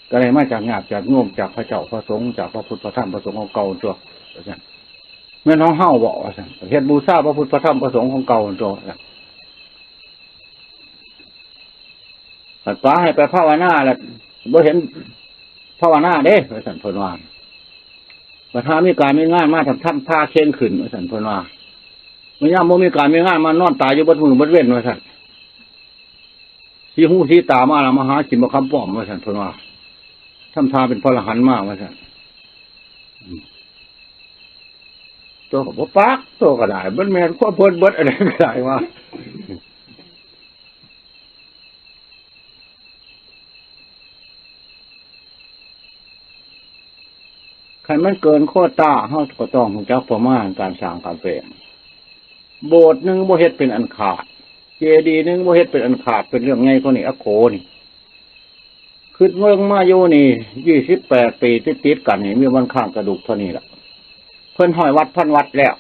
ก็ได้มาจากญาติจากโยม จากพระเจ้าพระสงฆ์ จากพระพุทธพระธรรมพระสงฆ์ของเก่าตั๊ว ว่าซั่น แม่นของเฮาบ่ ว่าซั่น เฮ็ดบูชาพระพุทธพระธรรมพระสงฆ์ของเก่าตั๊ว ว่าซั่น บัดป๋าให้ไปภาวนาแล้ว บ่เห็นภาวนาเด้ ว่าซั่น เพิ่นว่า บัดหามีการมีงานมา ทำ ทำท่าเข่งขึ้น ว่าซั่น เพิ่นว่า มันยามบ่มีการมีงาน มานอนตายอยู่เบิดมื้อเบิดเว็น ว่าซั่น สีหูสีตามาแล้ว มาหากินบักคำป้อม ว่าซั่น เพิ่นว่า ทำท่าเป็นพระอรหันต์มา ว่าซั่น อืม ตัวก็บ่ปาก ตัวก็ได้ มันแม่นความเพิ่นเบิด อะไรก็ได้ว่า คันมันเกินโควต้า เฮาก็ต้องรู้จักประมาณการสร้างการแปลง โบสถ์หนึ่งบ่เฮ็ดเป็นอันขาด เจดีย์หนึ่งบ่เฮ็ดเป็นอันขาด เป็นเรื่องใหญ่กว่านี้ อโขนี่ คิดเบิ่งมาอยู่นี่ ยี่สิบแปดปีติดๆกันนี่ มีวันค้างกระดูกเท่านี้ล่ะ เพิ่นห้อยวัดพันวัดแล้ว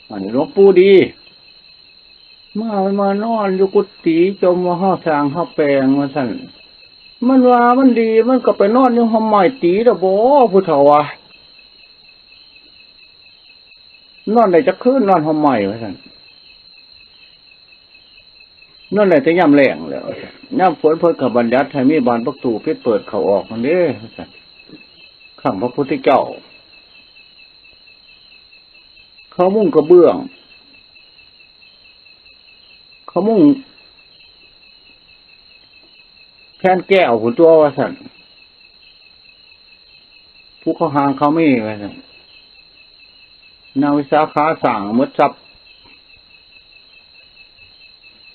อันนี้หลวงปู่ดี มา มานอนอยู่กุฏิ จมว่าเฮาสร้างเฮาแปลง ว่าซั่น มันว่ามันดี มันก็ไปนอนอยู่ฮ่มไม้ตีแล้วบ่ ผู้เฒ่าว่า นอนได้จักคืน นอนฮ่มไม้ ว่าซั่น นอนได้แต่ยามแล้งแหล้ว ยามฝนเพิ่นก็บัญญัติให้มีบานประตูปิดเปิดเข้าออกนั่นเด้ ว่าซั่น ครั้งพระพุทธเจ้า เขามุงกระเบื้อง เขามุงแผ่นแก้วพุ้นตั๊ว ว่าซั่น ภูเขาห่างเขามี ว่าซั่น นางวิสาขาสร้างหมดทรัพย์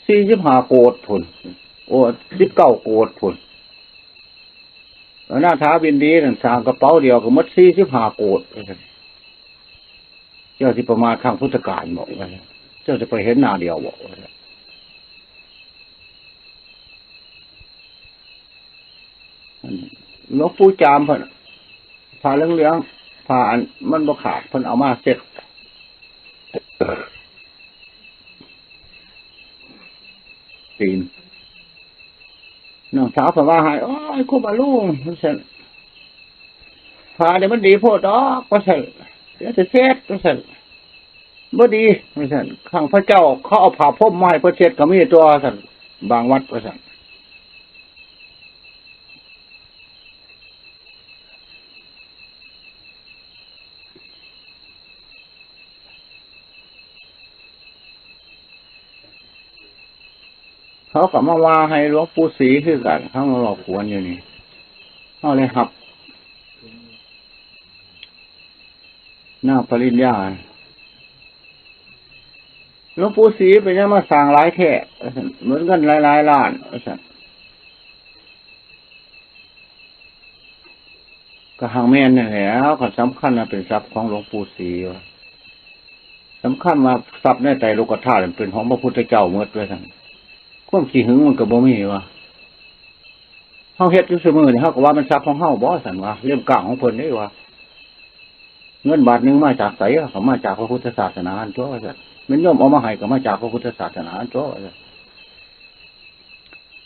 สี่สิบห้าโกฏพุ้น โอ้ สิบเก้าโกฏพุ้น อนาถาบิณฑีนั่นสร้างกระเป๋าเดียวก็หมดสี่สิบห้าโกฏ เจ้าสิประมาทครั้งพุทธกาลบ่ เจ้าสิไปเห็นหน้าเดียวบ่ หลวงปู่จามเพิ่น ผ้าเหลืองๆ ผ้าอันมันบ่ขาด เพิ่นเอามาเช็ดตีน น้องสาวเพิ่นว่าให้ "โอ้ย ครูบาลุง" ว่าซั่น "ผ้าเนี่ยมันดีโพดดอก" ว่าซั่น "เดี๋ยวสิเช็ด" ว่าซั่น "บ่ดี" ว่าซั่น "ข้างพระเจ้าเขาเอาผ้าพรมมาให้เพิ่นเช็ดก็มีตัว" ว่าซั่น บางวัด ว่าซั่น เขาก็มาว่าให้หลวงปู่ศรีคือกัน เขามาหลอกขวนอยู่นี่ เขาเลยรับ นางปริญญา "หลวงปู่ศรีเป็นหยังมาสร้างหลายแท้" ว่าซั่น "หมดเงินหลายๆ ล้าน" ว่าซั่น "ก็หางแม่นนั่นแหล้ว ก็สำคัญว่าเป็นทรัพย์ของหลวงปู่ศรีว่า สำคัญว่าทรัพย์ในไตรโลกธาตุเป็นของพระพุทธเจ้าหมด" ว่าซั่น ความขี้หึงมันก็บ่มีว่า เฮาเฮ็ดอยู่ซุมื้อนี่ เฮาก็ว่ามันทรัพย์ของเฮาบ่ ซั่นว่า เล่มกลางของเพิ่นเด้ว่า เงินบาทหนึ่งมาจากไส ก็มาจากพระพุทธศาสนาอันตัว ว่าซั่น แม่นโยมเอามาให้ก็มาจากพระพุทธศาสนาอันตัว ว่าซั่น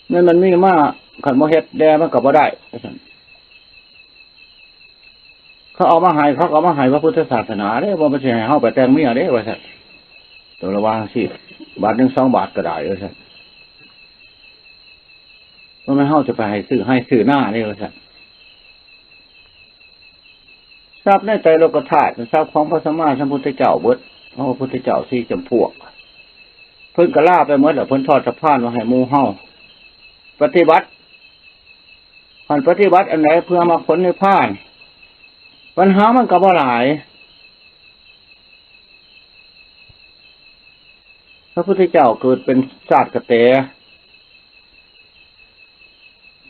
แม่นมันมีมา คันบ่เฮ็ดแด่มันก็บ่ได้ ว่าซั่น เขาเอามาให้ เขาก็เอามาให้พระพุทธศาสนาเด้ บ่แม่นสิให้เฮาไปแต่งเมียเด้ ว่าซั่น ตัวละว่าจั่งซี้ บาทหนึ่งสองบาทก็ได้ ว่าซั่น บ่แม่นเฮาจะไปให้ซื้อไฮ่ซื้อนาเด้ ว่าซั่น ทรัพย์ในไตรโลกธาตุเป็นทรัพย์ของพระสัมมาสัมพุทธเจ้าเบิด ของพระพุทธเจ้าสี่จำพวก เพิ่นก็ลาไปหมดแล้ว เพิ่นทอดสะพานไว้ให้หมู่เฮาปฏิบัติ คันปฏิบัติอันใดเพื่อมรรคผลนิพพาน ปัญหามันก็บ่หลาย พระพุทธเจ้าเกิดเป็นชาติกระแต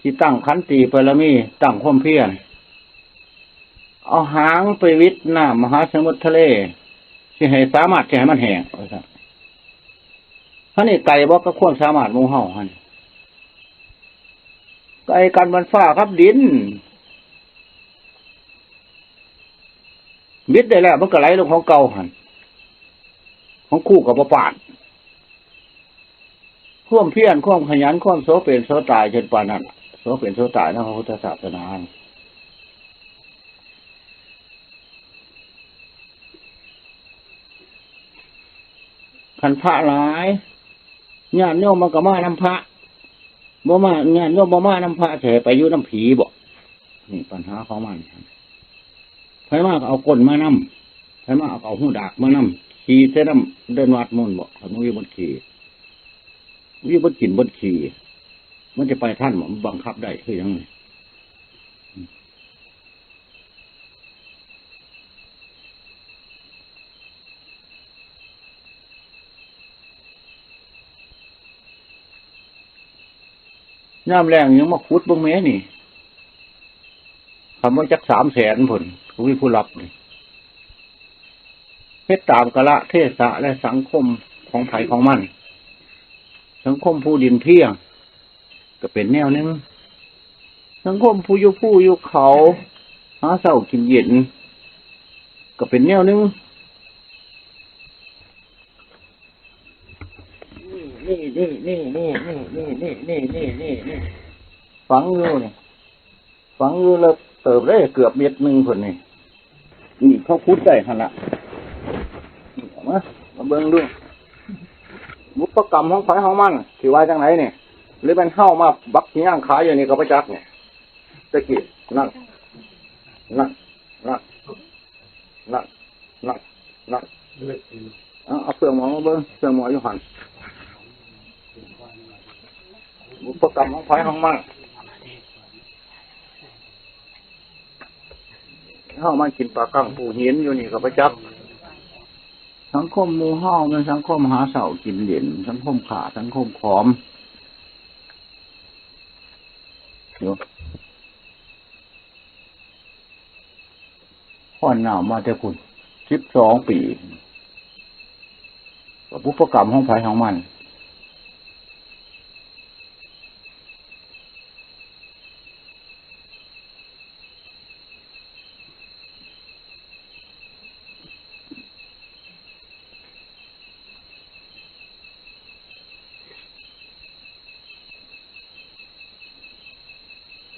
ที่ตั้งขันติบารมี ตั้งความเพียร เอาหางไปวิดน้ำมหาสมุทรทะเล สิให้สามารถสิให้มันแห้ง ว่าซั่น เฮานี่ไกลบ่กับความสามารถหมู่เฮาหั่น ไกลกันเหมือนฟ้ากับดิน วิดได้แล้วมันก็ไหลลงของเก่าหั่น ของครูก็บ่ปาน ความเพียร ความขยัน ความโสเปนโสตายจนปานนั้น โสเปนโสตายในพระพุทธศาสนา คันพระหลาย ญาติโยมมันก็มานำพระ บ่มา ญาติโยมบ่มานำพระ สิให้ไปอยู่นำผีบ่ นี่ปัญหาของมัน ไผมาก็เอาก้นมานำ ไผมาก็เอาหูดากมานำ ขี้ใส่นำเดินวัดมุ่นบ่ คันบ่มีบ่อนขี้ มีบ่อนกินบ่อนขี้ มันจะไปทันบ่ มันบังคับได้คือหยังนี่ ยามแล้งยังมาขุดเบิ่งแหมนี่ คันบ่จักสามแสนพุ้น ก็มีผู้รับนี่ เฮ็ดตามกาลเทศะและสังคมของไผของมัน สังคมผู้ดินเพียง ก็เป็นแนวหนึ่ง สังคมผู้อยู่ภูอยู่เขา หาเช้ากินเย็น ก็เป็นแนวหนึ่ง นี่ นี่ นี่ ฝังอยู่นี่ ฝังอยู่แล้วเติบได้เกือบเมตรหนึ่งพุ้นนี่ นี่เขาขุดได้หั่นละ นี่เอามา มาเบิ่งดู บุพกรรมของไผของมัน สิว่าจังไดนี่ หรือแม่นเฮามาบักขี้ย่างขายอยู่นี่ก็บ่จักนี่ ตะกี้ นั่น นั่น นั่น นั่น นั่น นั่น เอา เอาเครื่องหมอมาเบิ่ง เครื่องหมออยู่หั่น บุพกรรมของไผของมัน เฮามากินปลากั้งปูหินอยู่นี่ก็บ่จัก สังคมหมู่เฮามันสังคมหาเช้ากินเย็น สังคมข้าสังคมขอม เดี๋ยว ฮ้อนหนาวมาแต่พุ้น สิบสองปี ก็บุพกรรมของไผของมัน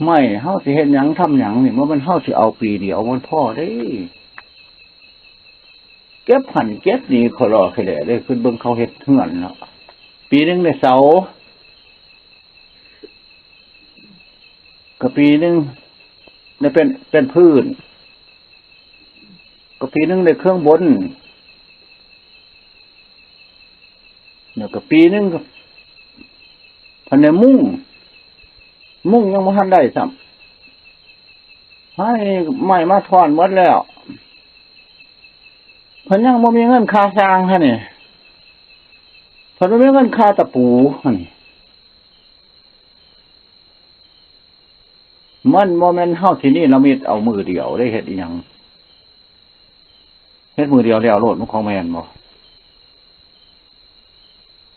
ไม้ เฮาสิเฮ็ดหยังทำหยังนี่ บ่แม่นเฮาสิเอาปีเดียวมันพอเด้ เก็บหั่นเก็บนี่ ขอรอแค่แหละเด้ ขึ้นเบิ่งเขาเฮ็ดเฮือนเนาะ ปีหนึ่งได้เสา ก็ปีหนึ่งได้เป็น เป็นพื้น ก็ปีหนึ่งได้เครื่องบน แล้วก็ปีหนึ่งก็พันได้มุ้ง มุ้งยังบ่ทันได้ซ้ำ ไม้ ไม้มาท่อนหมดแล้ว เพิ่นยังบ่มีเงินค่าช่างหั่นนี่ เพิ่นบ่มีเงินค่าตะปูหั่นนี่ มันบ่แม่นเฮาสิเนรมิตเอามื้อเดียวได้เฮ็ดอิหยัง เฮ็ดมื้อเดียวแล้วโลด มันของแม่นบ่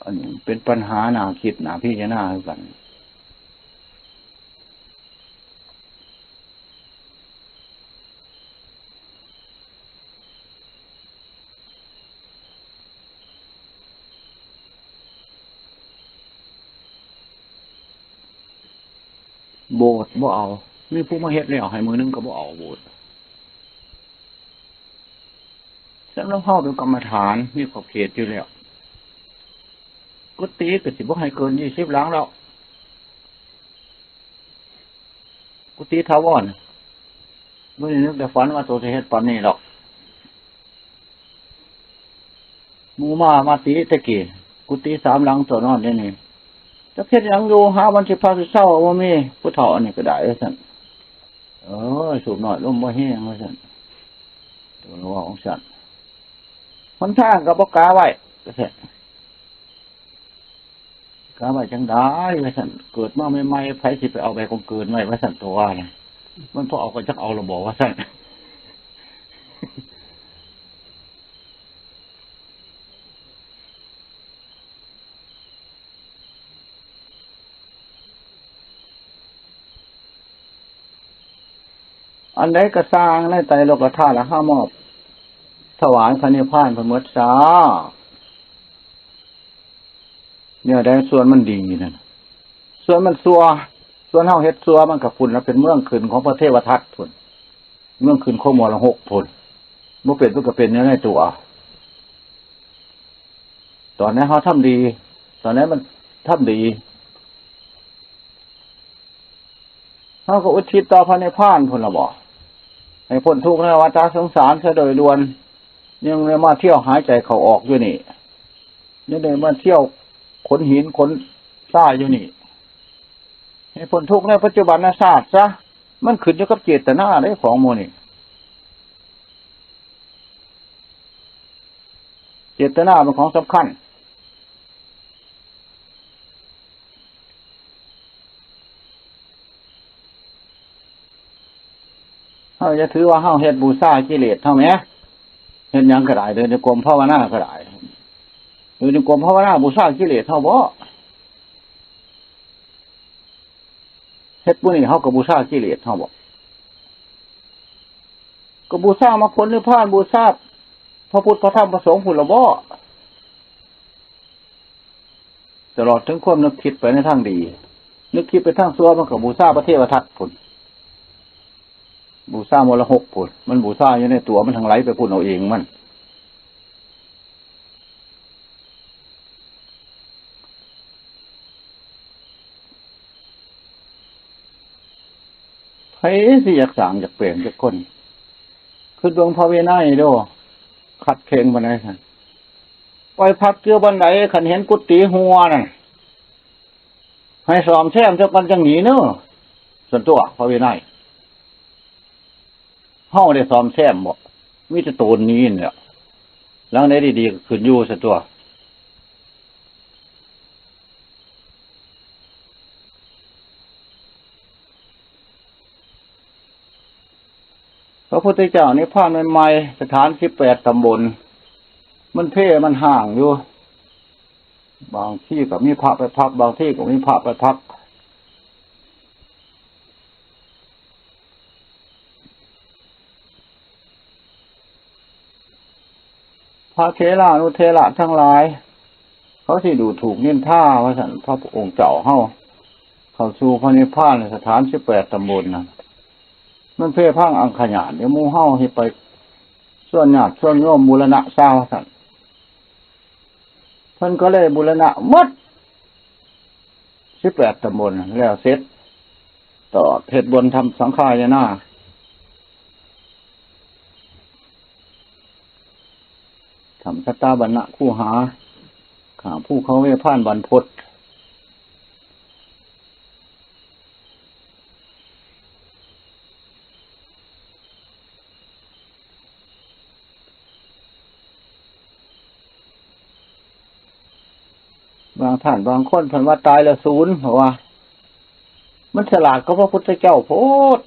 อันนี้เป็นปัญหาน่าคิดน่าพิจารณาคือกัน โบสถ์บ่เอา มีผู้มาเฮ็ดแล้วให้มื้อหนึ่งก็บ่เอาโบสถ์ สำหรับเฮาเป็นกรรมฐาน มีขอบเขตอยู่แล้ว กุฏิก็สิบ่ให้เกินยี่สิบหลังแล้ว กุฏิถาวร มื้อนี้นึกแต่ฝันว่าตัวสิเฮ็ดปานนี้หรอก หมู่มา มาติแต่กี้ กุฏิสามหลังตัวนอนอยู่นี่ จักเฮ็ดหยังอยู่ หาวันสิพักสิเซาบ่มี ผู้เฒ่าอันนี้ก็ได้ว่าซั่น เอ้ย สูบน้อยลมบ่แฮงว่าซั่น ตัวละว่าของซั่น หนทางก็บ่กาไว้ว่าซั่น กาไว้จั่งใด๋ว่าซั่น เกิดมาใหม่ๆ ไผสิไปเอาใบกองเกินไว้ว่าซั่น ตัวว่านะ มันพอเอาก็จักเอาละบ่ว่าซั่น อันใดก็ซ่างในไตรโลกธาตุละ เฮามอบถวายพระนิพพานเพิ่นหมดซะ แนวใดส่วนมันดีนั่น ส่วนมันชั่ว ส่วนเฮาเฮ็ดชั่วมันก็พุ้นละ เป็นเมืองขึ้นของพระเทวทัตพุ้น เมืองขึ้นของมรหกพุ้น บ่เป็นมันก็เป็นอยู่ในตัว ตอนนั้นเฮาทำดี ตอนนั้นมันทำดี เฮาก็อุทิศต่อพระนิพพานพุ้นละบ่ ให้พ้นทุกข์ในวัฏสงสารซะโดยด่วน ยังได้มาเที่ยวหายใจเข้าออกอยู่นี่ ยังได้มาเที่ยวขนหินขนทรายอยู่นี่ ให้พ้นทุกข์ในปัจจุบันชาติซะ มันขึ้นอยู่กับเจตนาเด้ของหมู่นี่ เจตนาเป็นของสำคัญ เฮาอย่าถือว่าเฮาเฮ็ดบูชากิเลสเฮาแหม เฮ็ดหยังก็ได้ เดินจงกรมภาวนาก็ได้ เดินจงกรมภาวนาบูชากิเลสเฮาบ่ เฮ็ดผู้นี้เฮาก็บูชากิเลสเฮาบ่ ก็บูชามรรคผลนิพพาน บูชาพระพุทธพระธรรมพระสงฆ์พุ้นละบ่ ตลอดถึงความนึกคิดไปในทางดี นึกคิดไปทางชั่วมันก็บูชาพระเทวทัตพุ้น บูชามรหกพุ้น มันบูชาอยู่ในตัวมัน ทั้งไหลไปพุ้นเอาเองมัน ไผสิอยากสร้างอยากแปลงจักคน คิดเบิ่งพระวินัยเด้อ คัดเข่งปานใดซั่น ไปพักอยู่บ่อนใด คันเห็นกุฏิหัวนั่น ให้ซ่อมแซมซะก่อนจั่งหนีเนาะ ซั่นตั๊วพระวินัย เฮาได้ซ่อมแซมบ่ มีแต่โตนหนีนั่นแหละ หลังใดดีๆก็ขึ้นอยู่ซะตัว พระพุทธเจ้านิพพานใหม่ๆ สถานสิบแปดตำบล มันเพมันห่างอยู่ บางที่ก็มีพระไปพัก บางที่ก็มีพระไปพัก พระเถรานุเถระทั้งหลาย เขาสิดูถูกนินทาว่าซั่น พระองค์เจ้าเฮาเข้าสู่พระนิพพานสถานสิบแปดตำบลนะ มันเพพังอังขยาดเดี๋ยวหมู่เฮาให้ไปส่วนญาติส่วนโยมบูรณะซาวซั่น เพิ่นก็เลยบูรณะหมดสิบแปดตำบลแล้วเสร็จ ต่อเฮ็ดบนทำสังฆายนา ทำสตาบันนะคูหา ข้างภูเขาเวพานบรรพต บางท่านบางคนเพิ่นว่าตายแล้วสูญ เพราะว่า มันฉลาดกว่าพระพุทธเจ้าโพด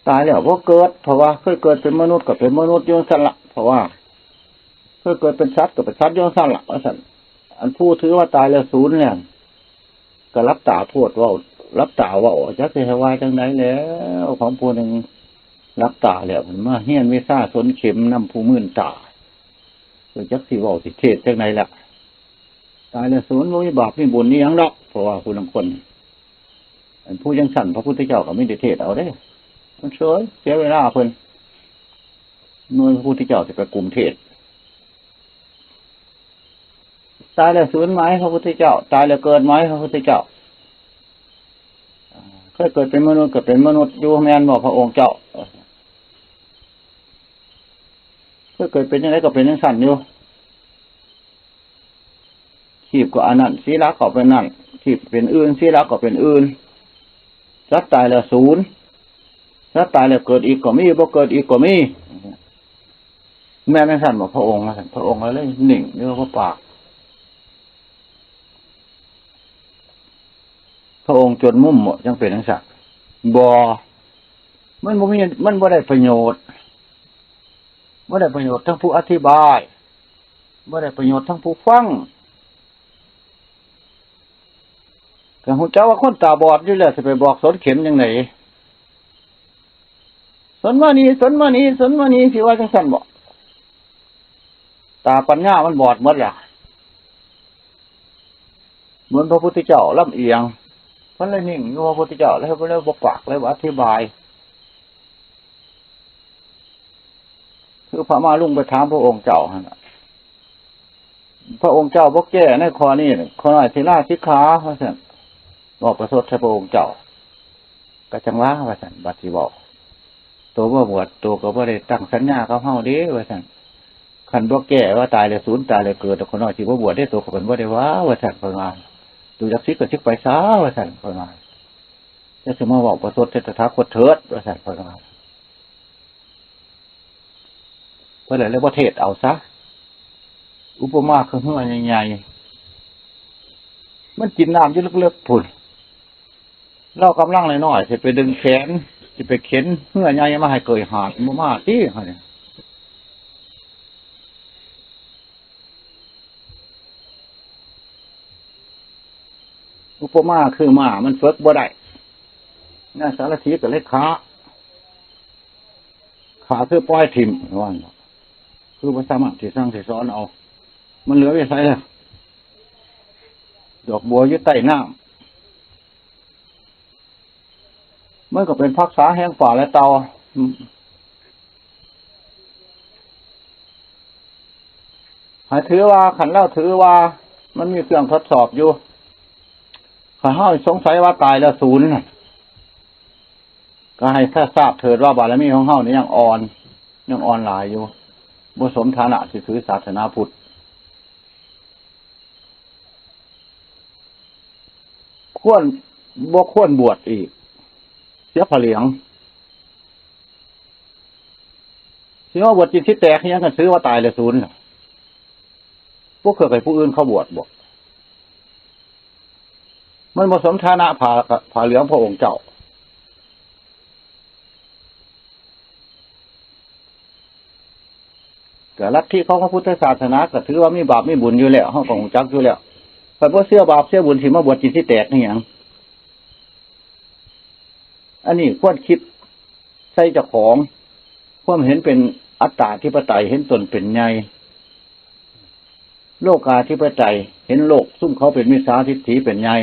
ตายแล้วบ่เกิด เพราะว่าเคยเกิดเป็นมนุษย์ก็เป็นมนุษย์อยู่ซั่นละ เพราะว่าเคยเกิดเป็นสัตว์ก็เป็นสัตว์อยู่ซั่นละ ว่าซั่น อันผู้ถือว่าตายแล้วสูญแล้ว ก็หลับตาโพดเว้า หลับตาเว้า จักสิให้ว่าจั่งใดแล้ว ของผู้หนึ่งหลับตาแล้ว มันมาเฮียนวิชาสนเข็มนำผู้มื่นตา ก็จักสิเว้าสิเทศจั่งใดล่ะ ตายแล้วสูญ บ่มีบาปมีบุญอีหยังดอก เพราะว่าผู้ลางคน อันผู้จั่งซั่น พระพุทธเจ้าก็มีแต่เทศเอาเด้ มันเสีย เสียเวลาเพิ่น หน่วยพระพุทธเจ้าสิไปกลุ่มเทศ ตายแล้วสูญไหมพระพุทธเจ้า ตายแล้วเกิดไหมพระพุทธเจ้า เคยเกิดเป็นมนุษย์ก็เป็นมนุษย์อยู่แม่นบ่พระองค์เจ้า เคยเกิดเป็นจั่งใดก็เป็นจั่งซั่นอยู่ ชีพก็อันนั้น สีละก็เป็นนั่น ชีพเป็นอื่น สีละก็เป็นอื่น สัตว์ตายแล้วสูญ สัตว์ตายแล้วเกิดอีกก็มี บ่เกิดอีกก็มี แม่นจั่งซั่นบ่พระองค์ ว่าซั่น พระองค์ก็เลยนิ่งอยู่บ่ปาก พระองค์จนมุมบ่ จั่งเป็นจั่งซั่น บ่ มันบ่มี มันบ่ได้ประโยชน์ บ่ได้ประโยชน์ทั้งผู้อธิบาย บ่ได้ประโยชน์ทั้งผู้ฟัง ก็ฮู้จักว่าคนตาบอดอยู่แล้ว สิไปบอกสนเข็มจั่งใด สนมานี่ สนมานี่ สนมานี่ สิว่าจั่งซั่นบ่ ตาปัญญามันบอดหมดแล้ว เหมือนพระพุทธเจ้าลำเอียง มันเลยนิ่งอยู่ พระพุทธเจ้าแล้ว แล้วบ่ปาก แล้วบ่อธิบาย คือพระมาลุงไปถามพระองค์เจ้าหั่นน่ะ พระองค์เจ้าบ่แก้ในข้อนี้ ข้อน้อยสิลาสิกขา ว่าซั่น บอกประชดใส่พระองค์เจ้า ก็จั่งว่า ว่าซั่น บัดสิเว้า โตบ่บวช โตก็บ่ได้ตั้งสัญญากับเฮาเด้ ว่าซั่น คันบ่แก้ว่าตายแล้วสูญ ตายแล้วเกิด ข้อน้อยสิบ่บวชเด้ โตก็เพิ่นบ่ได้ว่า ว่าซั่น เพิ่นว่า โตจักสิกก็สิไปซะ ว่าซั่น เพิ่นว่า จะสิมาเว้าประชดใส่ตถาคตเถิด ว่าซั่น เพิ่นว่า เพิ่นเลยเลยบ่เทศน์เอาซะ อุปมาคือเฮือใหญ่ๆ มันกินน้ำอยู่ลึกๆ พุ้น เรากำลังน้อยๆ สิไปดึงแขน สิไปเข็นเฮือใหญ่มาให้เกยหาด บ่มาติ เฮานี่ อุปมาคือม้ามันฝึกบ่ได้ นายสารถีก็เลยฆ่า ฆ่าคือปล่อยถิ่ม ว่าหั่นเนาะ คือบ่สามารถสิสั่งสิสอนเอา มันเหลืออยู่ไสล่ะ ดอกบัวอยู่ใต้น้ำ มันก็เป็นภักษาแห่งป่าและเต่า อืม ให้ถือว่า คันลาวถือว่ามันมีเครื่องทดสอบอยู่ คันเฮาสงสัยว่าตายแล้วสูญน่ะ ก็ให้ทราบเถิดว่าบารมีของเฮานี่ยังอ่อน ยังอ่อนหลายอยู่ บ่สมฐานะสิถือศาสนาพุทธ ควร บ่ควรบวชอีก เสียผ้าเหลือง สิมาบวชกินสิแตกอิหยังกัน ถือว่าตายแล้วศูนย์น่ะ บ่เคยให้ผู้อื่นเขาบวชบ่ มันบ่สมฐานะพระ พระเหลืองพระองค์เจ้า ก็ลัทธิของพระพุทธศาสนาก็ถือว่ามีบาปมีบุญอยู่แล้ว เฮาก็ฮู้จักอยู่แล้ว คันบ่เชื่อบาปเชื่อบุญ สิมาบวชกินสิแตกอิหยัง อันนี้ควรคิดใส่เจ้าของ ความเห็นเป็นอัตตาธิปไตย เห็นตนเป็นใหญ่ โลกาธิปไตย เห็นโลกซุมเขาเป็นมิจฉาทิฏฐิเป็นใหญ่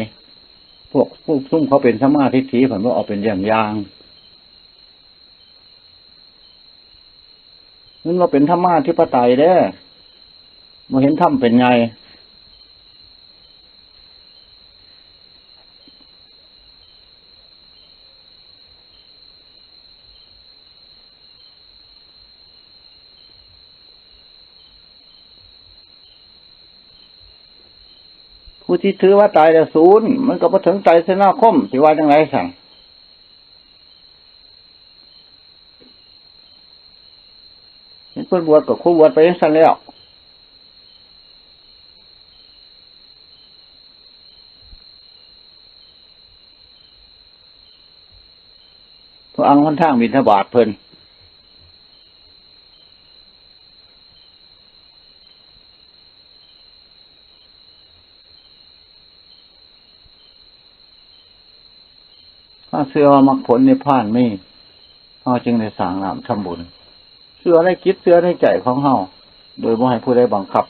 พวก พวกซุมเขาเป็นสัมมาทิฏฐิ เพิ่นบ่เอาเป็นอย่างอย่าง มันบ่เป็นธรรมาธิปไตยเด้ บ่เห็นธรรมเป็นใหญ่ ผู้ที่ถือว่าตายแล้วศูนย์ มันก็บ่ถึงไตรสรณคม สิว่าจั่งใดซั่น เห็นเพิ่นบวชก็คงบวชไปจั่งซั่นแล้ว พระอังหนทางบิณฑบาตเพิ่น ถ้าเชื่อว่ามรรคผลนิพพานมี เฮาจึงได้สร้างน้ำทำบุญ เชื่อในจิต เชื่อในใจของเฮา โดยบ่ให้ผู้ใดบังคับ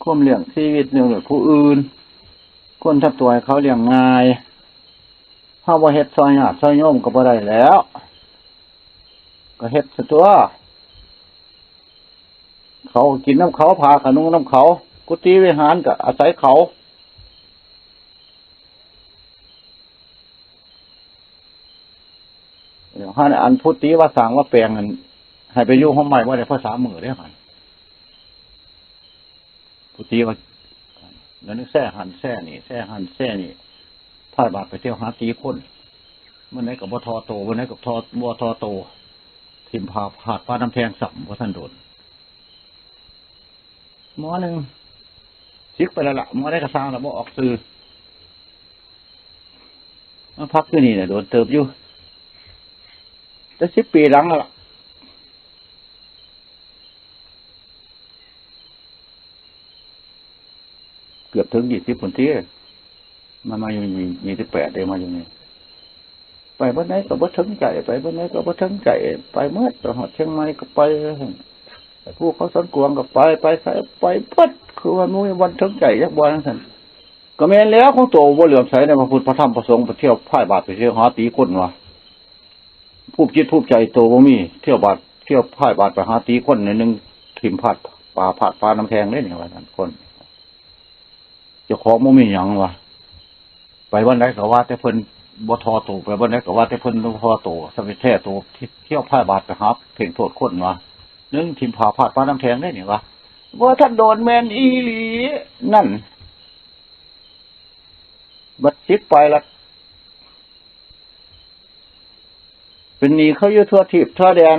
ความเลี้ยงชีวิตเลี้ยงด้วยผู้อื่น ควรทำตัวให้เขาเลี้ยงง่าย เฮาบ่เฮ็ดซอยญาติซอยโยมก็บ่ได้แล้ว ก็เฮ็ดซะตัว เขากินนำเขา ผ้าก็นุ่งนำเขา กุฏิวิหารก็อาศัยเขา เดี๋ยวหั่นอันผู้ติว่าสร้างว่าแปลงนั่น ให้ไปอยู่ห้องใหม่บ่ได้ พอสามมื้อเด้หั่น ผู้ติว่า เดี๋ยวนี้แซ่หั่นแซ่นี่ แซ่หั่นแซ่นี่ พาบาดไปเที่ยวหาตีคน มื้อไหนก็บ่ทอโต มื้อไหนก็ทอ บ่ทอโต ถิ่มผ้าพาดปาน้ำแทงซ้ำ บ่ทันโดน หมอหนึ่ง สิกไปแล้วล่ะ หมอได้กระซังแล้ว บ่ออกซื่อ มาพักอยู่นี่น่ะ โดนเติบอยู่ แต่สิบปีหลังแล้วล่ะ เกือบถึงยี่สิบพุ้นติ มา มาอยู่นี่ ยี่สิบแปดเด้ มาอยู่นี่ ไปบ่อนใดก็บ่ถึงใจ ไปบ่อนใดก็บ่ถึงใจ ไปหมด ไปฮอดเชียงใหม่ก็ไป ไปภูเขาสวนกวางก็ไป ไปไสไปเบิด คือว่าบ่มีบ่อนถึงใจจักบ่อนจั่งซั่น ก็แม่นแล้ว ของโตบ่เหลื่อมใสในพระพุทธพระธรรมพระสงฆ์ ไปเที่ยวพายบาตรไปเที่ยวหาตีคนว่า ภูมิจิตภูมิใจโตบ่มี เที่ยวบาตร เที่ยวพายบาตรไปหาตีคน หน่อยหนึ่งถิ่มพาดปา พาดปาน้ำแทงเด้นี่ ว่าซั่น คน เจ้าของบ่มีหยังวะ ไปบ่อนใดก็ว่าแต่เพิ่นบ่ทอโต ไปบ่อนใดก็ว่าแต่เพิ่นบ่ทอโต สำเร็จแท้โต เที่ยวพายบาตรไปหาเพ่งโทษคนวะ หนึ่งถิ่มผ้าพาดปาน้ำแทงเด้นี่วะ บ่ทันโดนแม่นอีหลี นั่น บัดสิกไปละ เป็นหนี้เขาอยู่ทั่วทีปทั่วแดน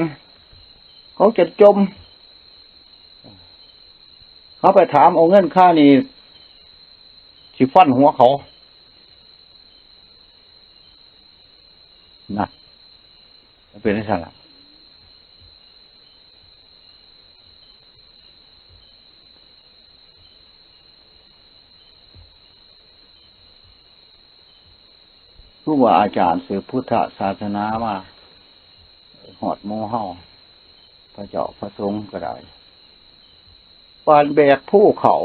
เขาจนจม เขาไปถามเอาเงินค่าหนี้ สิฟันหัวเขา นะ มันเป็นจั่งซั้นล่ะ ครูบาอาจารย์สืบพุทธศาสนามา ฮอดหมู่เฮา พระเจ้าพระสงฆ์ก็ได้ ปานแบกภูเขา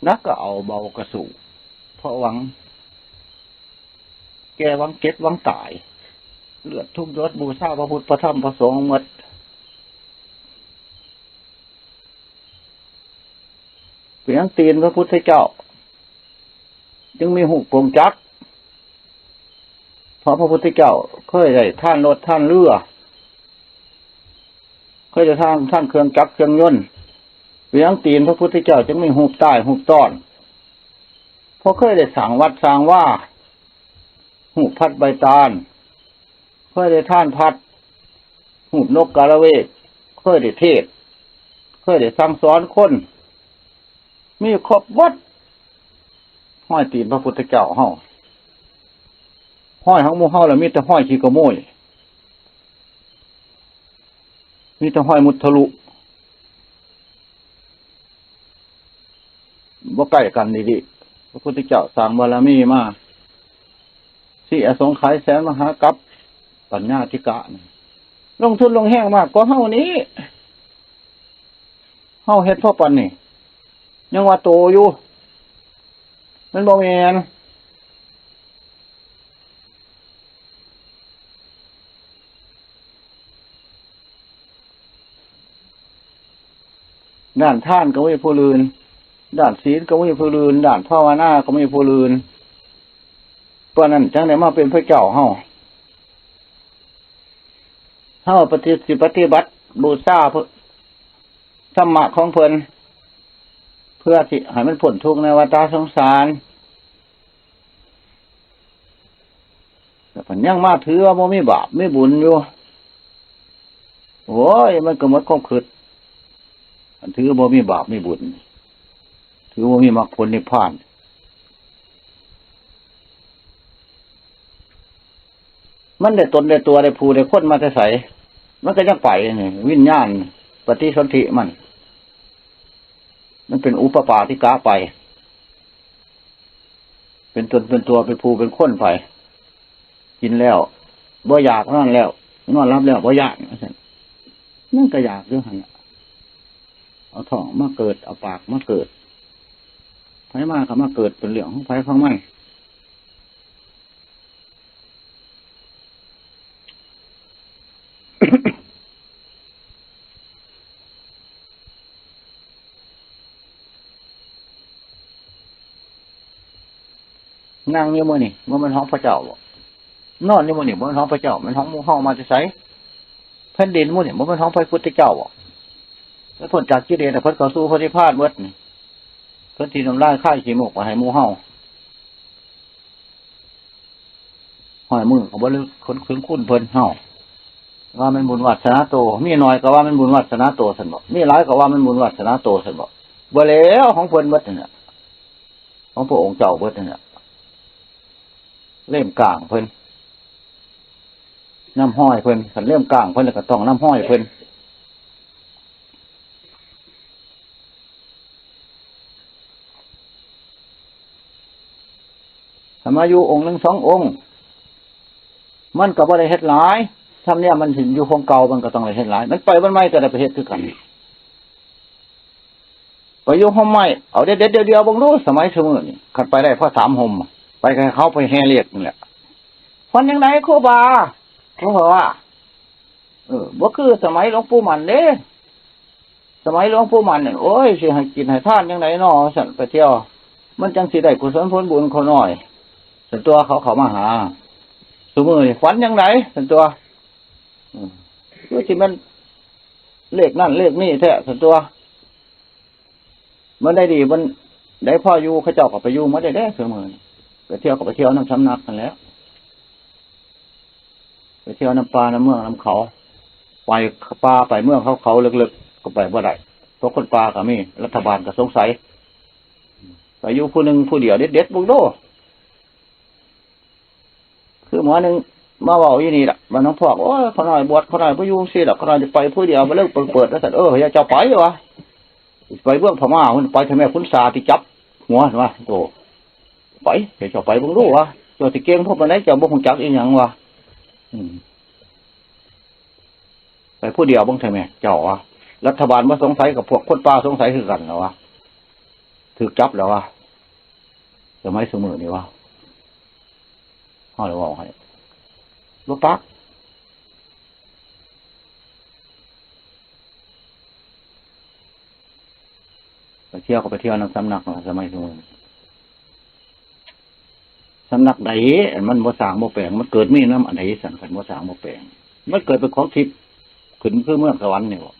หนักก็เอาเบาก็สู้ เพราะหวัง แก่หวังเจ็บหวังตาย เลือดทุกหยดบูชาพระพุทธพระธรรมพระสงฆ์หมด เป็นหยังตีนพระพุทธเจ้า จึงมีฮูกกงจักร เพราะพระพุทธเจ้าเคยได้ทานรถทานเรือ เคยได้ทาน ทานเครื่องจักรเครื่องยนต์ เปียงตีนพระพุทธเจ้าจึงมีรูปใต้รูปต้อน เพราะเคยได้สร้างวัดสร้างวา รูปพัดใบตาล เคยได้ทานพัด รูปนกกาละเวก เคยได้เทศน์ เคยได้สั่งสอนคน มีครบหมด ห้อยตีนพระพุทธเจ้าเฮา ห้อยของหมู่เฮาแล้วมีแต่ห้อยขี้ขโมย มีแต่ห้อยมุทะลุ บ่ใกล้กันดีๆ พระพุทธเจ้าสร้างบารมีมา สี่อสงไขยแสนมหากัปปัญญาธิกะนี่ ลงทุนลงแฮงมากกว่าเฮานี้ เฮาเฮ็ดพอปานนี้ ยังว่าโตอยู่ มันบ่แม่น ด้านทานก็มีผู้อื่น ด้านศีลก็มีผู้อื่น ด้านภาวนาก็มีผู้อื่น เพราะนั้นจั่งได้มาเป็นพระเจ้าเฮา เฮาปฏิ สิปฏิบัติบูชาเพิ่น ธรรมะของเพิ่น เพื่อสิให้มันพ้นทุกข์ในวัฏสงสาร แต่เพิ่นยังมาถือว่าบ่มีบาปมีบุญอยู่ โอ้ย มันก็หมดความคิด อันถือบ่มีบาปมีบุญ ถือบ่มีมรรคผลนิพพาน มันได้ตนได้ตัวได้ผู้ได้คนมาแต่ไส มันก็ยังไปนี่ วิญญาณปฏิสนธิมัน มันเป็นอุปปาทิกะไป เป็นตนเป็นตัวเป็นผู้เป็นคนไป กินแล้วบ่อยาก นอนแล้ว นอนหลับแล้วบ่อยาก ว่าซั่น มันก็อยากอยู่หั่นล่ะ เอาท้องมาเกิด เอาปากมาเกิด ไผมาก็มาเกิด เป็นเรื่องของไผของมัน นั่งอยู่มื้อนี่ บ่แม่นของพระเจ้าบ่ นอนอยู่มื้อนี่ บ่แม่นของพระเจ้า แม่นของหมู่เฮามาแต่ไส แผ่นดินมื้อนี่ บ่แม่นของพระพุทธเจ้าบ่ แล้วพ้นจากกิเลสแล้วเพิ่นเข้าสู่พระนิพพานหมดนี่ เพิ่นที่น้ำลายคายขี้มูกมาให้หมู่เฮา ห้อยมือก็บ่ลึก คน คนคุณเพิ่นเฮา ว่ามันบุญวาสนาโต มีน้อยก็ว่ามันบุญวาสนาโตซั่นบ่ มีหลายก็ว่ามันบุญวาสนาโตซั่นบ่ บ่แล้ว ของเพิ่นเบิดนั่นน่ะ ของพระองค์เจ้าเบิดนั่นน่ะ เล่มกลางเพิ่น นำห้อยเพิ่น คันเล่มกลางเพิ่นแล้วก็ต้องนำห้อยเพิ่น ถ้ามาอยู่องค์หนึ่งสององค์ มันก็บ่ได้เฮ็ดหลาย ธรรมเนียมมันสิอยู่ของเก่า มันก็ต้องได้เฮ็ดหลาย มันไปมันใหม่ก็ได้ไปเฮ็ดคือกัน ไปอยู่ห่มไม้ เอาเด็ดๆเดี่ยวๆเบิ่งดู สมัยซุมื้อนี่ คันไปได้พอสามห่ม ไปกับเขาไปแห่เลขนี่แหละ ฝันจั่งใดครูบา หลวงพ่อว่า เออ บ่คือสมัยหลวงปู่มั่นเด้ สมัยหลวงปู่มั่นนั่น โอ้ย สิให้กินให้ทานจั่งใดน้อ ว่าซั่น ไปเที่ยว มันจั่งสิได้กุศลผลบุญเขาน้อย ซั่นตั่ว เขาเข้ามาหา ซุมื้อนี่ฝันจั่งใด ซั่นตั่ว อืม คือสิแม่นเลขนั่นเลขนี่แท้ ซั่นตั่ว มันได้ดี มันได้พออยู่ เขาเจ้าก็ไปอยู่หมดได้เด้ ซุมื้อนี่ ไปเที่ยวก็ไปเที่ยวนำสำนักนั่นแหละ ไปเที่ยวนำป่านำเมืองนำเขา ไปป่าไปเมืองเขา เขาลึกๆ ก็ไปบ่ได้ เพราะคนป่าก็มี รัฐบาลก็สงสัย ไปอยู่ผู้หนึ่งผู้เดียวเด็ดๆ เบิ่งดู คือหมอหนึ่งมาเว้าอยู่นี่ล่ะ บ้านหนองพอก โอ้ย ข้าน้อยบวช ข้าน้อยบ่อยู่จั่งซี้ดอก ข้าน้อยจะไปผู้เดียว ไปเลิกเปิดเปิด ว่าซั่น เออ อย่าเจ้าไปวะ ไปเมืองพม่า มันไปทำไม ขุนสาที่จับหัว ว่า โอ้ ไป ให้เจ้าไปเบิ่งดูวะ เจ้าสิเก่งพวกปานใด เจ้าบ่ฮู้จักอีหยังวะ อืม ไปผู้เดียวเบิ่งเถอะแม่ เจ้าวะ รัฐบาลบ่สงสัยกับพวกคนป่าสงสัยคือกันแล้ววะ ถูกจับแล้ววะ สมัยซุมื้อนี่วะ เฮาเลยเว้าให้ บ่ปาก ไปเที่ยวก็ไปเที่ยวนำสำนักล่ะ สมัยซุมื้อ สำนักใด อันมันบ่สร้างบ่แปลง มันเกิดมีนำอันใด ซั่น คันบ่สร้างบ่แปลง มันเกิดเป็นของทิพย์ ขึ้นคือเมืองสวรรค์นี่บ่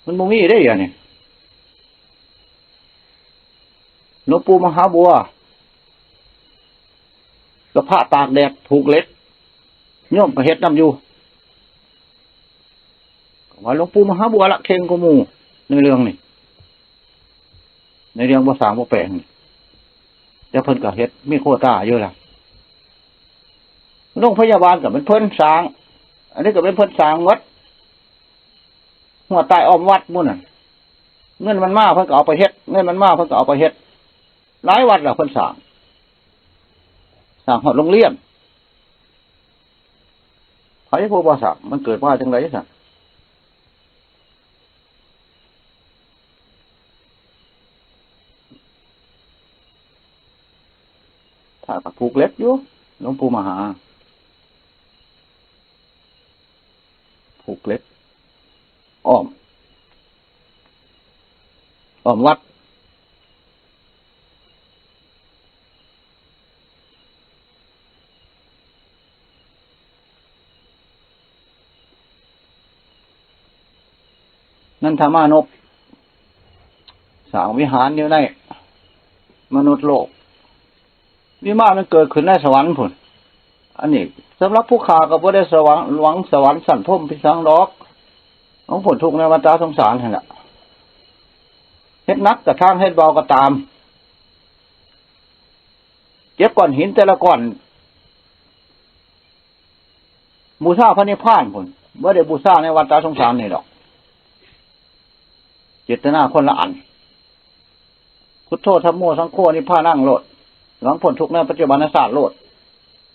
มันบ่มีเด้ เดี๋ยวนี้ หลวงปู่มหาบัว กับพระตากแดดผูกเหล็ก โยมก็เฮ็ดนำอยู่ ว่าหลวงปู่มหาบัวละเข่งกว่าหมู่ในเรื่องนี้ ในเรื่องบ่สร้างบ่แปลงนี่ แต่เพิ่นก็เฮ็ดมีโควต้าอยู่ล่ะ โรงพยาบาลก็เป็นเพิ่นสร้าง อันนี้ก็เป็นเพิ่นสร้างหมด หัวใต้อ้อมวัดหมู่นั่น เงินมันมาเพิ่นก็เอาไปเฮ็ด เงินมันมาเพิ่นก็เอาไปเฮ็ด หลายวัดแล้วเพิ่นสร้าง สร้างฮอดโรงเรียน ไผผู้บ่สร้าง มันเกิดมาจั่งใดซั่น พระก็ผูกเหล็กอยู่ หลวงปู่มหา ผูกเหล็ก อ้อม อ้อมวัด นันทมานพ สร้างวิหารอยู่ในมนุษย์โลก วิมานมันเกิดขึ้นในสวรรค์พุ้น อันนี้สำหรับผู้ข้าก็บ่ได้สวรรค์ หวังสวรรค์ชั้นพรหมพิสังดอก ของพ้นทุกข์ในวัฏสงสารนั่นแหละ เฮ็ดหนักกะตาม เฮ็ดเบากะตาม เก็บก้อนหินแต่ละก้อน บูชาพระนิพพานพุ้น บ่ได้บูชาในวัฏสงสารนี่ดอก เจตนาคนละอัน พุทโธ ธัมโม สังโฆ นิพพานังโลด หวังพ้นทุกข์ในปัจจุบันชาติโลด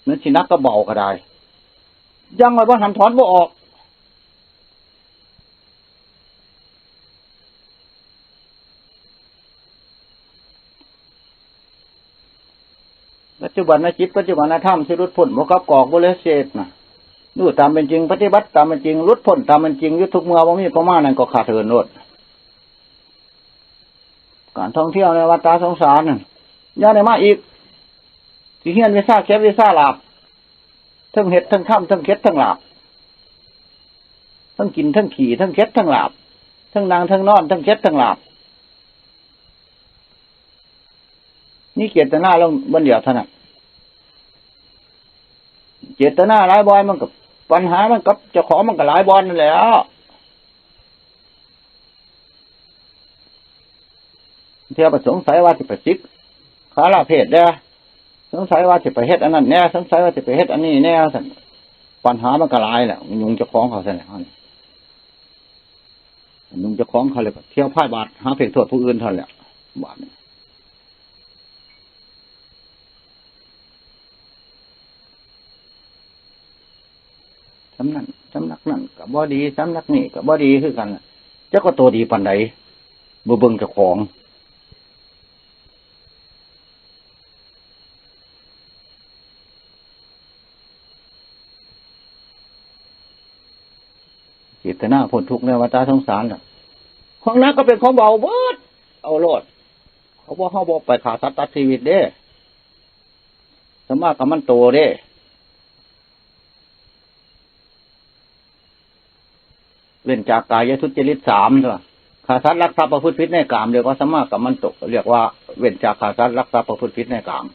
มันสิหนักกับเบาก็ได้ ยังไว้บ่หันถอนบ่ออก ปัจจุบันนจิต ปัจจุบันนธรรม สิหลุดพ้นบ่กับกอกบ่เหลือเศษน่ะ รู้ตามเป็นจริง ปฏิบัติตามเป็นจริง หลุดพ้นตามเป็นจริง อยู่ทุกเมื่อ บ่มีประมาณนั้นก็ขาดเถินโลด การท่องเที่ยวในวัฏสงสารนั่น อย่าได้มาอีก สิเฮียนวิชาเก็บวิชาลาภ เทิงเฮ็ดเทิงทำ เทิงเข็ดเทิงหลาบ เทิงกินเทิงขี่ เทิงเข็ดเทิงหลาบ เทิงนั่งเทิงนอน เทิงเข็ดเทิงหลาบ นี่เจตนาลงบ่อนเดียวเท่านั้น เจตนาหลายบ่อนมันก็ ปัญหามันกับเจ้าของมันก็หลายบ่อนนั่นแหละ เทื่อก็สงสัยว่าสิไปสิกขาลาเพศแด่ สงสัยว่าสิไปเฮ็ดอันนั้นแด่ สงสัยว่าสิไปเฮ็ดอันนี้แด่ ซั่น ปัญหามันก็หลายแหละ ยุ่งเจ้าของเขาซั่นแหละ ยุ่งเจ้าของเขาเลยก็เที่ยวพ่ายบาปหาเพ่งโทษผู้อื่นเท่านั้นแหละ บาปนี่ สำนัก สำนักนั่นก็บ่ดี สำนักนี่ก็บ่ดีคือกันล่ะ จักว่าตัวดีปานใด บ่เบิ่งเจ้าของ เจตนาพ้นทุกข์ในวัฏสงสารน่ะ ของหนักก็เป็นของเบาเบิด เอาโลด เขาบอกเฮาบ่ไปฆ่าสัตว์ตัดชีวิตเด้ สัมมากัมมันโตเด้ เว้นจากกายทุจริตสามตัว ฆ่าสัตว์ลักทรัพย์ประพฤติผิดในกาม เรียกว่าสัมมากัมมันโต เรียกว่าเว้นจากฆ่าสัตว์ลักทรัพย์ประพฤติผิดในกาม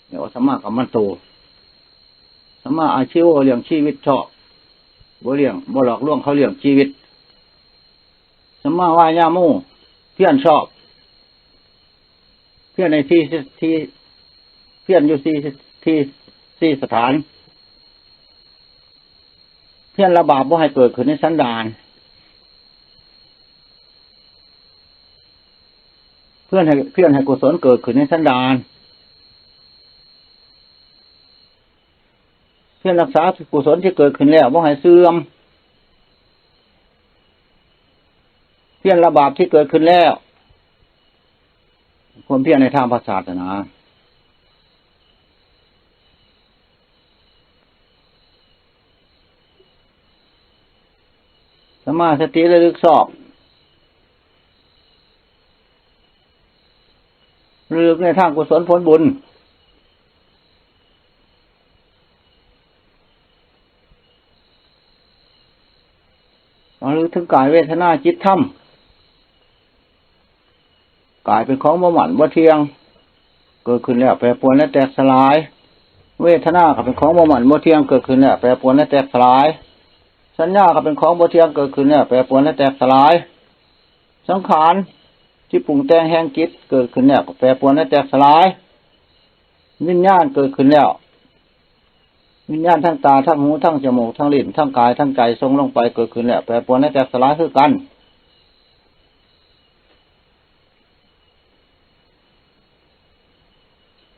เรียกว่าสัมมากัมมันโต สัมมาอาชีวะ เลี้ยงชีวิตชอบ บ่เลี้ยง บ่หลอกลวงเขาเลี้ยงชีวิต สัมมาวายาโม เพียรชอบ เพียรในที่ ที่ เพียรอยู่ที่ ที่ ที่สถาน เพียรละบาปบ่ให้เกิดขึ้นในสันดาน เพียรให้ เพียรให้กุศลเกิดขึ้นในสันดาน เพียรรักษากุศลที่เกิดขึ้นแล้วบ่ให้เสื่อม เพียรละบาปที่เกิดขึ้นแล้ว ความเพียรในทางพระศาสนา สัมมาสติระลึกชอบ ระลึกในทางกุศลผลบุญ ระลึกถึงกายเวทนาจิตธรรม กายเป็นของบ่หมั่นบ่เที่ยง เกิดขึ้นแล้วแปรปรวนและแตกสลาย เวทนาก็เป็นของบ่มั่นบ่เที่ยง เกิดขึ้นแล้วแปรปรวนและแตกสลาย สัญญาก็เป็นของบ่เที่ยง เกิดขึ้นแล้วแปรปรวนและแตกสลาย สังขารที่ปรุงแต่งแห่งจิต เกิดขึ้นแล้วก็แปรปรวนและแตกสลาย วิญญาณเกิดขึ้นแล้ว วิญญาณทั้งตา ทั้งหู ทั้งจมูก ทั้งลิ้น ทั้งกาย ทั้งใจ ทรงลงไป เกิดขึ้นแล้วแปรปรวนและแตกสลายคือกัน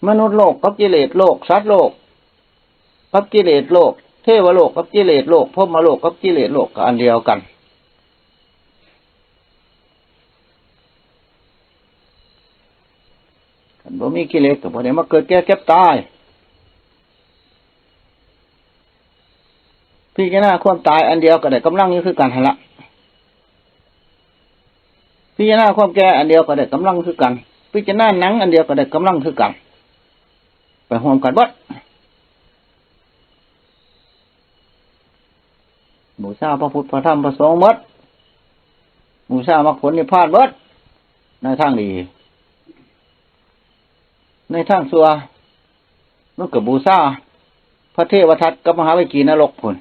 มนุษย์โลกกับกิเลสโลก สัตว์โลกกับกิเลสโลก เทวโลกกับกิเลสโลก พรหมโลกกับกิเลสโลกก็อันเดียวกัน คันบ่มีกิเลสก็บ่ได้มาเกิดแก่เจ็บตาย พิจารณาความตายอันเดียวก็ได้กำลังอยู่คือกันหั่นละ พิจารณาความแก่อันเดียวก็ได้กำลังคือกัน พิจารณาหนังอันเดียวก็ได้กำลังคือกัน ไปร่วมกันเบิด บูชาพระพุทธพระธรรมพระสงฆ์เบิด บูชามรรคผลนิพพานเบิด ในทางดี ในทางชั่ว มันก็บูชาพระเทวทัตกับมหาวิกีนรกพุ้น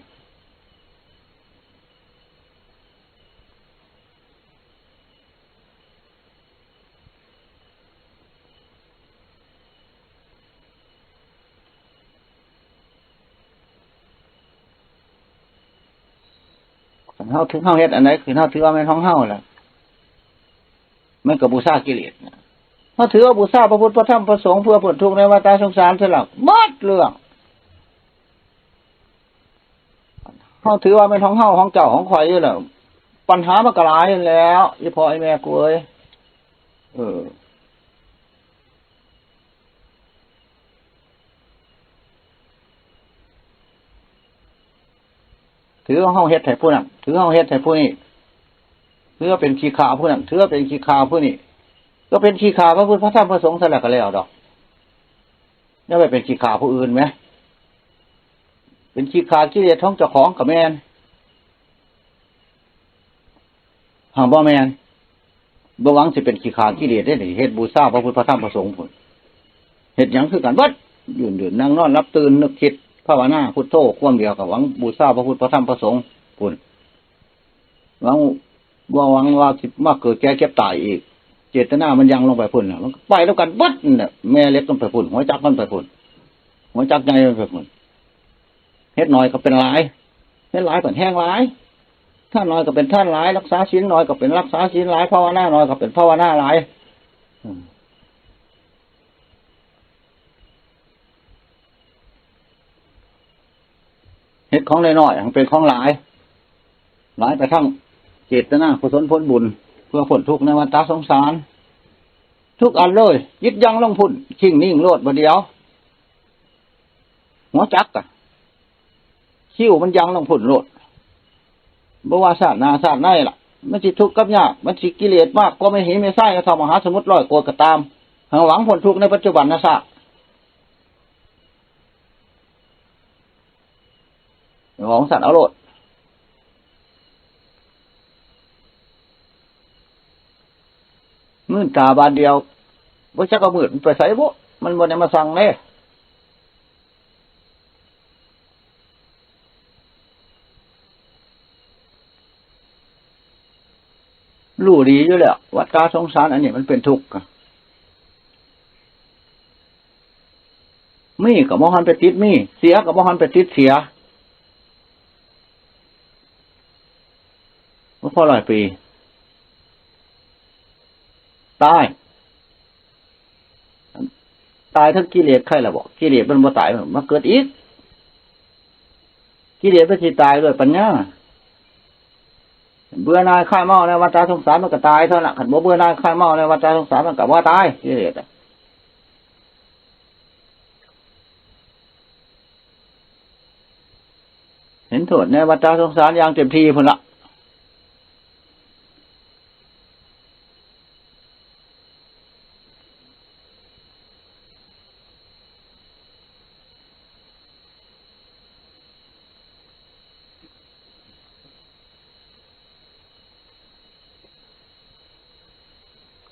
คันเฮาถือ เฮาเฮ็ดอันใดคือเฮาถือว่าแม่นของเฮาล่ะ มันก็บูชากิเลสนะ เฮาถือว่าบูชาพระพุทธพระธรรมพระสงฆ์เพื่อพ้นทุกข์ในวัฏสงสารซะแล้ว หมดเรื่อง เฮาถือว่าแม่นของเฮา ของเจ้า ของข้อยอยู่แล้ว ปัญหามันก็หลายอยู่แล้ว อีพ่ออีแม่กูเอ้ย เออ ถือว่าเฮาเฮ็ดให้ผู้นั้น ถือเฮาเฮ็ดให้ผู้นี้ ถือว่าเป็นขี้ข้าผู้นั้น ถือว่าเป็นขี้ข้าผู้นี้ ก็เป็นขี้ข้าพระพุทธพระธรรมพระสงฆ์ซะแล้วก็แล้วดอก อย่าไปเป็นขี้ข้าผู้อื่นแหม เป็นขี้ข้ากิเลสของเจ้าของก็แม่น หากบ่แม่น บ่หวังสิเป็นขี้ข้ากิเลสเด้นี่ เฮ็ดบูชาพระพุทธพระธรรมพระสงฆ์พุ้น เฮ็ดหยังคือกันเบิด ยืนเดินนั่งนอนหลับตื่นนึกคิดภาวนาพุทโธความเดียวก็หวังบูชาพระพุทธพระธรรมพระสงฆ์พุ้น หวัง บ่หวังว่าสิมาเกิดแก่เจ็บตายอีก เจตนามันยังลงไปพุ้นน่ะ มันก็ไปแล้วกันเบิดนั่นแหละ แม่เหล็กมันไปพุ้น หัวจักรมันไปพุ้น หัวจักรใหญ่มันไปพุ้น เฮ็ดน้อยก็เป็นหลาย เฮ็ดหลายก็แฮงหลาย ทานน้อยก็เป็นทานหลาย รักษาศีลน้อยก็เป็นรักษาศีลหลาย ภาวนาน้อยก็เป็นภาวนาหลาย อืม เฮ็ดของน้อยๆ ให้เป็นของหลาย หลายไปทั้งเจตนากุศลผลบุญ เพื่อพ้นทุกข์ในวัฏสงสาร ทุกอันเลย จิตยังลงพุ้น ชิ่งนิ่งโลดบ่เดียว หัวจักรอะ คิ้วมันยังลงพุ้นโลด บ่ว่าชาติหน้าชาติไหนล่ะ มันสิทุกข์กับยาก มันสิกิเลสมากกว่าแม่หินแม่ทรายในท่อมหาสมุทรร้อยโกดก็ตาม ให้หวังพ้นทุกข์ในปัจจุบันนะซะ หวังสั่นเอาโลด มืดตาบานเดียว บ่จักเอามืดมันไปไสบุ มันบ่ได้มาสั่งเด้ รู้ดีอยู่แล้ว วัฏสงสารอันนี้มันเป็นทุกข์อะ มีก็บ่หันไปติดมี เสียก็บ่หันไปติดเสีย บ่พอร้อยปี ตาย ตายทั้งกิเลสใครล่ะบอก กิเลสมันบ่ตาย มันมาเกิดอีก กิเลสมันสิตายด้วยปัญญา เบื่อหน่ายคลายเมาในวัฏสงสารมันก็ตายเท่านั้น คันบ่เบื่อหน่ายคลายเมาในวัฏสงสารมันก็บ่ตาย กิเลสอะ เห็นโทษในวัฏสงสารอย่างเต็มที่พุ้นละ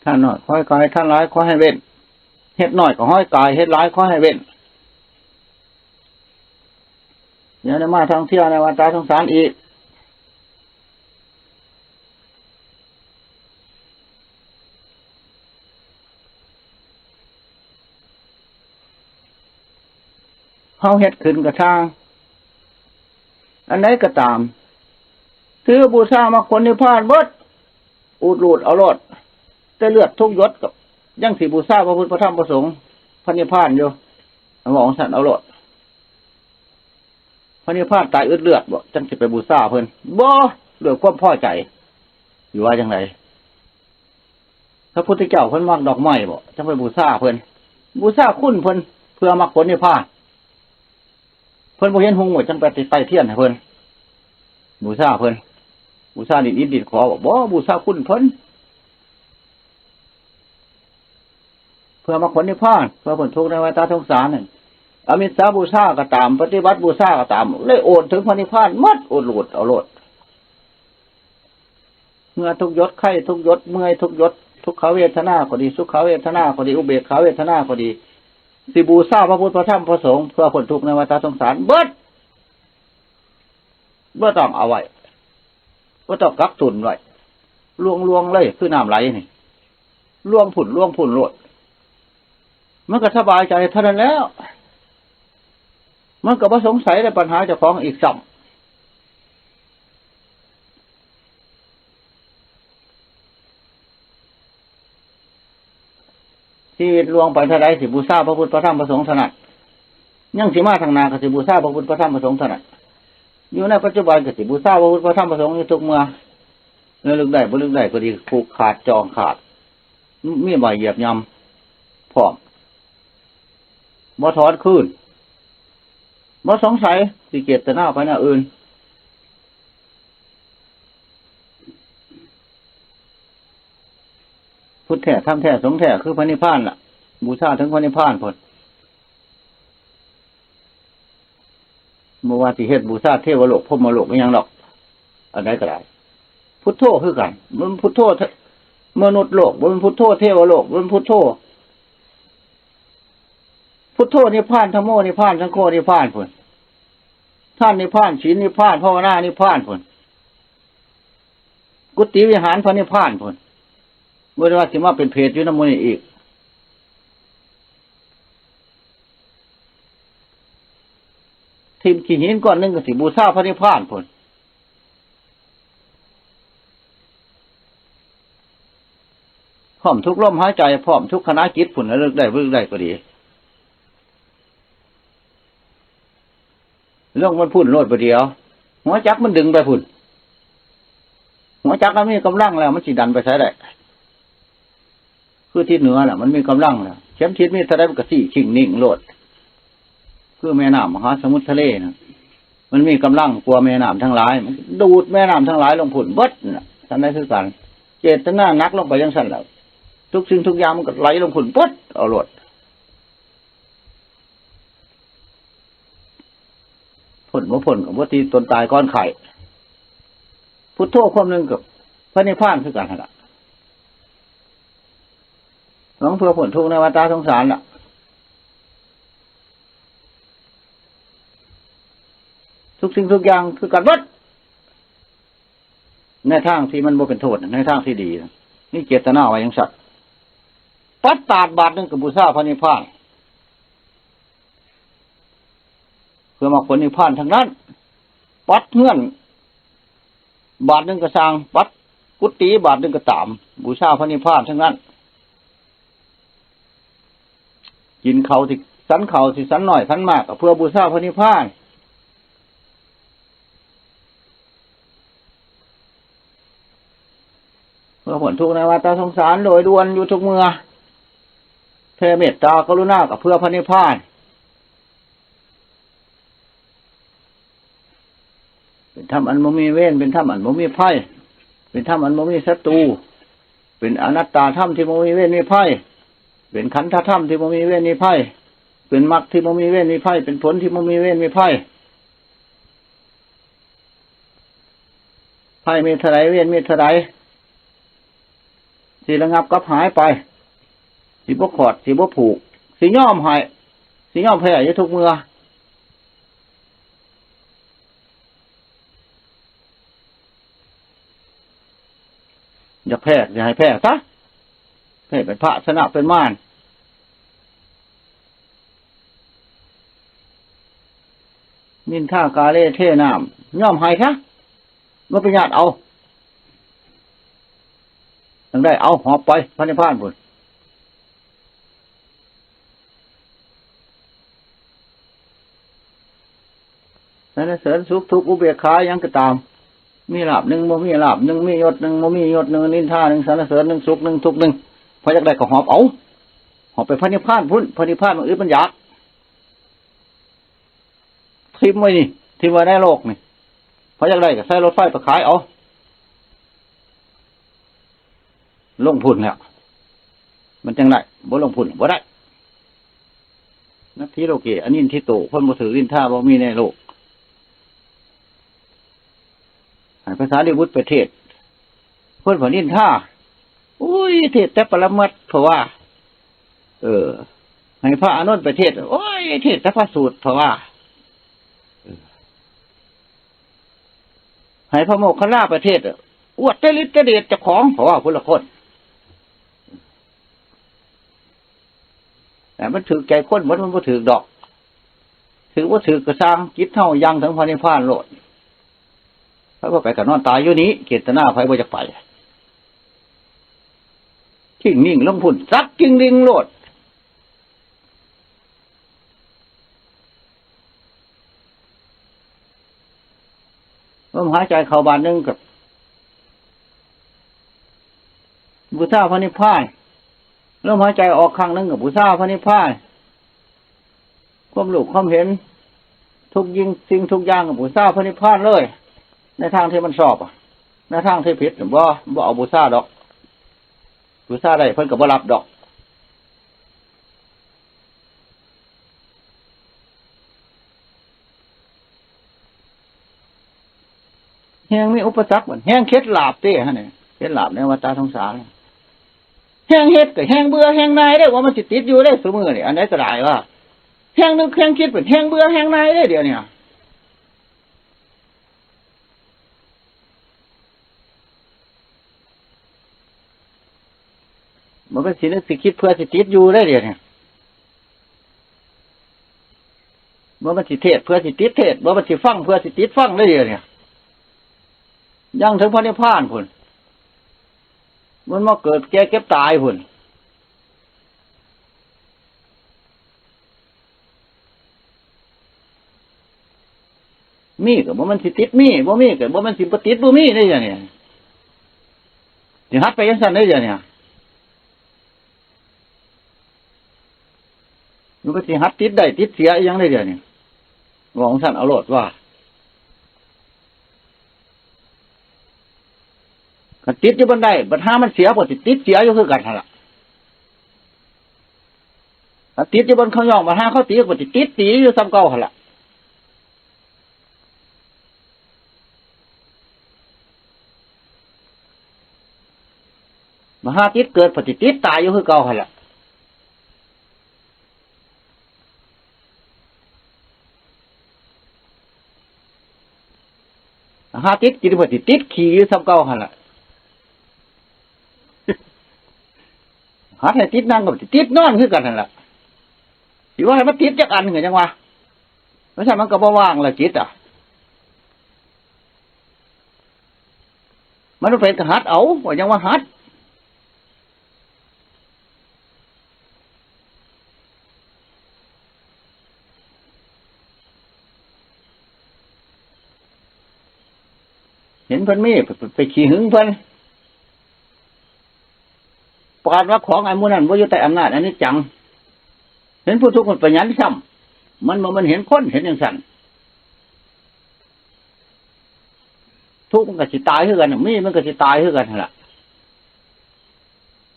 ท่านน้อยขอให้กาย ท่านหลายขอให้เว้น เฮ็ดน้อยก็ฮ้อยกาย เฮ็ดหลายขอให้เว้น อย่าได้มาท่องเที่ยวในวัฏสงสารอีก เฮาเฮ็ดขึ้นกะช่าง อันใดก็ตาม ถือบูชามรรคผลนิพพานเบิด อุดรูดเอาโลด แต่เลือดทุกหยดก็ยังสิบูชาพระพุทธพระธรรมพระสงฆ์ พระนิพพานอยู่ เว้าจั่งซั้นเอาโลด พระนิพพานตายอึดเลือดบ่ จั่งสิไปบูชาเพิ่น บ่ ด้วยความพอใจ สิว่าจั่งใด พระพุทธเจ้าเพิ่นมักดอกไม้บ่ จั่งไปบูชาเพิ่น บูชาคุณเพิ่น เพื่อมรรคผลนิพพาน เพิ่นบ่เห็นหุงบ่ จั่งไปไต้เทียนให้เพิ่น บูชาเพิ่น บูชาดินอิฐดินขอบ่ บ่ บูชาคุณเพิ่น เพื่อมรรคผลนิพพาน เพื่อพ้นทุกข์ในวัฏสงสารนั่น อามิสสาบูชาก็ตาม ปฏิบัติบูชาก็ตาม เลยโอนถึงพระนิพพานหมด อุดรูดเอาโลด เหงื่อทุกหยด ไข้ทุกหยด เมื่อยทุกหยด ทุกขเวทนาก็ดี สุขเวทนาก็ดี อุเบกขาเวทนาก็ดี สิบูชาพระพุทธ พระธรรม พระสงฆ์ เพื่อพ้นทุกข์ในวัฏสงสารเบิด บ่ต้องเอาไว้ บ่ต้องกักตุนไว้ ลวงๆเลย คือน้ำไหลนี่ ลวงพุ้น ลวงพุ้นโลด มันก็สบายใจเท่านั้นแล้ว มันก็บ่สงสัยในปัญหาเจ้าของอีกซ้ำ ชีวิตล่วงไปเท่าใด สิบูชาพระพุทธ พระธรรม พระสงฆ์เท่านั้น ยังสิมาทางหน้าก็สิบูชาพระพุทธ พระธรรม พระสงฆ์เท่านั้น อยู่ในปัจจุบันก็สิบูชาพระพุทธ พระธรรม พระสงฆ์อยู่ทุกเมื่อ ระลึกได้บ่ระลึกได้ก็ดี ผูกขาด จองขาด มีบ่าเหยียบย่ำพร้อม บ่ถอนคืน บ่สงสัย สิเจตนาไปแนวอื่น พุทธแท้ ธรรมแท้ สงฆ์แท้ คือพระนิพพานล่ะ บูชาถึงพระนิพพานพุ้น บ่ว่าสิเฮ็ดบูชาเทวโลก พรหมโลก อิหยังดอก อันใดก็ได้ พุทโธคือกัน มันพุทโธ มนุษย์โลก บ่แม่นพุทโธ เทวโลก บ่แม่นพุทโธ พุทโธนิพพาน ธัมโมนิพพาน สังโฆนิพพานพุ้น ทานนิพพาน ศีลนิพพาน ภาวนานิพพานพุ้น กุฏิวิหารพระนิพพานพุ้น บ่ได้ว่าสิมาเป็นเปรตอยู่นำหมู่นี้อีก ทิ่มขี้หินก้อนหนึ่งก็สิบูชาพระนิพพานพุ้น พร้อมทุกลมหายใจ พร้อมทุกขณะจิตพุ้น ระลึกได้ ระลึกได้ก็ดี ลงมันพุ้นโลดประเดี๋ยว หัวจักรมันดึงไปพุ้น หัวจักรมันมีกำลังแล้ว มันสิดันไปไสได้ คือทิศเหนือน่ะ มันมีกำลังแล้ว เข็มทิศมีเท่าใดมันก็ซี้ชิ่งนิ่งโลด คือแม่น้ำมหาสมุทรทะเลน่ะ มันมีกำลังกว่าแม่น้ำทั้งหลาย มันดูดแม่น้ำทั้งหลายลงพุ้นเบิดน่ะ ฉันใดคือกัน เจตนาหนักลงไปจั่งซั้นแล้ว ทุกสิ่งทุกอย่างมันก็ไหลลงพุ้นเบิดเอาโลด พ้นบ่พ้นก็บ่ติดตนตายก่อนไข้ พุทโธความหนึ่งกับพระนิพพานคือกันหั่นล่ะ หวังเพื่อพ้นทุกข์ในวัฏสงสารล่ะ ทุกสิ่งทุกอย่างคือกันเบิด ในทางที่มันบ่เป็นโทษ ในทางที่ดี นี่เจตนาไว้จั่งซั้น ตัดตาดบาทหนึ่งก็บูชาพระนิพพาน เพื่อมรรคผลนิพพานทั้งนั้น ปัดเฮือนบาทหนึ่งก็ซ่าง ปัดกุฏิบาทหนึ่งก็ตาม บูชาพระนิพพานทั้งนั้น กินข้าวที่สันข้าวที่สันน้อยสันมากก็เพื่อบูชาพระนิพพาน เพื่อพ้นทุกข์ในวัฏสงสารโดยด่วนอยู่ทุกเมื่อ แผ่เมตตากรุณาก็เพื่อพระนิพพาน เป็นธรรมอันบ่มีเวร เป็นธรรมอันบ่มีภัย เป็นธรรมอันบ่มีศัตรู เป็นอนัตตาธรรมที่บ่มีเวรมีภัย เป็นขันธธรรมที่บ่มีเวรมีภัย เป็นมรรคที่บ่มีเวรมีภัย เป็นผลที่บ่มีเวรมีภัย ภัยมีเท่าใด เวรมีเท่าใด สิระงับกับหายไป สิบ่ขอด สิบ่ผูก สิยอมให้ สิยอมแพ้อยู่ทุกเมื่อ อยากแพ้ อย่าให้แพ้ซะ แพ้เป็นพระ ชนะเป็นมาร นินทากาเลเทน้ำ ยอมให้ซะ บ่ไปญาติเอา จั่งได้เอาหอบไปพระนิพพานพุ้น สรรเสริญสุขทุกข์อุเบกขาหยังก็ตาม มีลาภหนึ่ง บ่มีลาภหนึ่ง มียศหนึ่ง บ่มียศหนึ่ง นินทาหนึ่ง สรรเสริญหนึ่ง สุขหนึ่ง ทุกข์หนึ่ง ไผอยากได้ก็หอบเอา หอบไปพระนิพพานพุ้น พระนิพพานมันอึดมันอยาก ถิ่มไว้นี่ ถิ่มไว้ในโลกนี่ ไผอยากได้ก็ใส่รถไฟไปขายเอา ลงพุ้นแล้ว มันจั่งได้ บ่ลงพุ้นบ่ได้ นัตถิโลเก อนินทิโต คนบ่ถือนินทาบ่มีในโลก ให้พระสารีบุตรไปเทศน์ เพิ่นบ่นินทา โอ้ย เทศน์แต่ปรมัตถ์ เพราะว่า เออ ให้พระอานนท์ไปเทศน์ โอ้ย เทศน์แต่พระสูตร เพราะว่า เออ ให้พระโมคคัลลาไปเทศน์ อวดแต่ฤทธิ์แต่เดชเจ้าของ เพราะว่าพุ้นละคน แต่มันถืกใจคนหมด มันบ่ถืกดอก ถืกบ่ถืกก็ซ่าง จิตเฮายังถึงพระนิพพานโลด ไผบ่ไปก็นอนตายอยู่นี่ เจตนาไผบ่อยากไป ทิ้งนิ่งลงพุ้น สักทิ้งนิ่งโลด ลมหายใจเข้าบาดหนึ่งก็บูชาพระนิพพาน ลมหายใจออกครั้งหนึ่งก็บูชาพระนิพพาน ความรู้ความเห็น ทุกยิ่งสิ่งทุกอย่างก็บูชาพระนิพพานเลย ในทางที่มันชอบอะ ในทางที่ผิดบ่ บ่เอาบูชาดอก บูชาได้เพิ่นก็บ่รับดอก แฮงมีอุปสรรคบัด แฮงเข็ดหลาบเด้ หั่นนี่ เข็ดหลาบในวัฏฏะสงสาร แฮงเฮ็ดก็แฮงเบื่อแฮงหน่ายเด้ ว่ามันสิติดอยู่เด้ ซุมื้อนี่ อันใดก็ได้ว่า แฮงนึกแฮงคิดเป็นแฮงเบื่อแฮงหน่ายเด้ เดี๋ยวนี้ มันเป็นสินึกสิคิดเพื่อสิติดอยู่ได้เดี๋ยวนี้ มันเป็นสิเทศน์เพื่อสิติดเทศน์ มันเป็นสิฟังเพื่อสิติดฟังได้เดี๋ยวนี้ ยังถึงพระนิพพานพุ้น มันมาเกิดแก่เจ็บตายพุ้น มีก็บ่แม่นสิติดมี บ่มีก็บ่แม่นสิบ่ติดบ่มีได้อย่างนี้ สิหัดไปจั่งซั้นได้อย่างนี้ มันก็สิหัดติดได้ติดเสียอีหยังได้อย่างนี้ ว่าของซั้นเอาโลดว่า คันติดอยู่บ่ได้ บัดหามันเสีย ก็สิติดเสียอยู่คือกันหั่นล่ะ คันติดอยู่บนเขาย่อง บัดหาเขาตี ก็สิติดตีอยู่ส่ำเก่าหั่นล่ะ บัดหาติดเกิด ก็สิติดตายอยู่คือเก่าหั่นล่ะ หาติดกิน ก็สิติดขี้อยู่ส่ำเก่าหั่นล่ะ หัดให้ติดนั่ง ก็สิติดนอนคือกันหั่นล่ะ สิว่าให้มันติดจักอันก็ยังว่า เพราะฉะนั้นมันก็บ่ว่างละจิตอะ มันเป็นก็หัดเอา ว่ายังว่าหัด เห็นเพิ่นมี ไป ไปขี้หึงเพิ่น ปานว่าของอันหมู่นั้นบ่อยู่ใต้อำนาจอนิจจัง เห็นผู้ทุกข์มันไปหยังซ้ำ มันบ่แม่นเห็นคน เห็นจั่งซั้น ทุกข์มันก็สิตายคือกัน มีมันก็สิตายคือกันหั่นล่ะ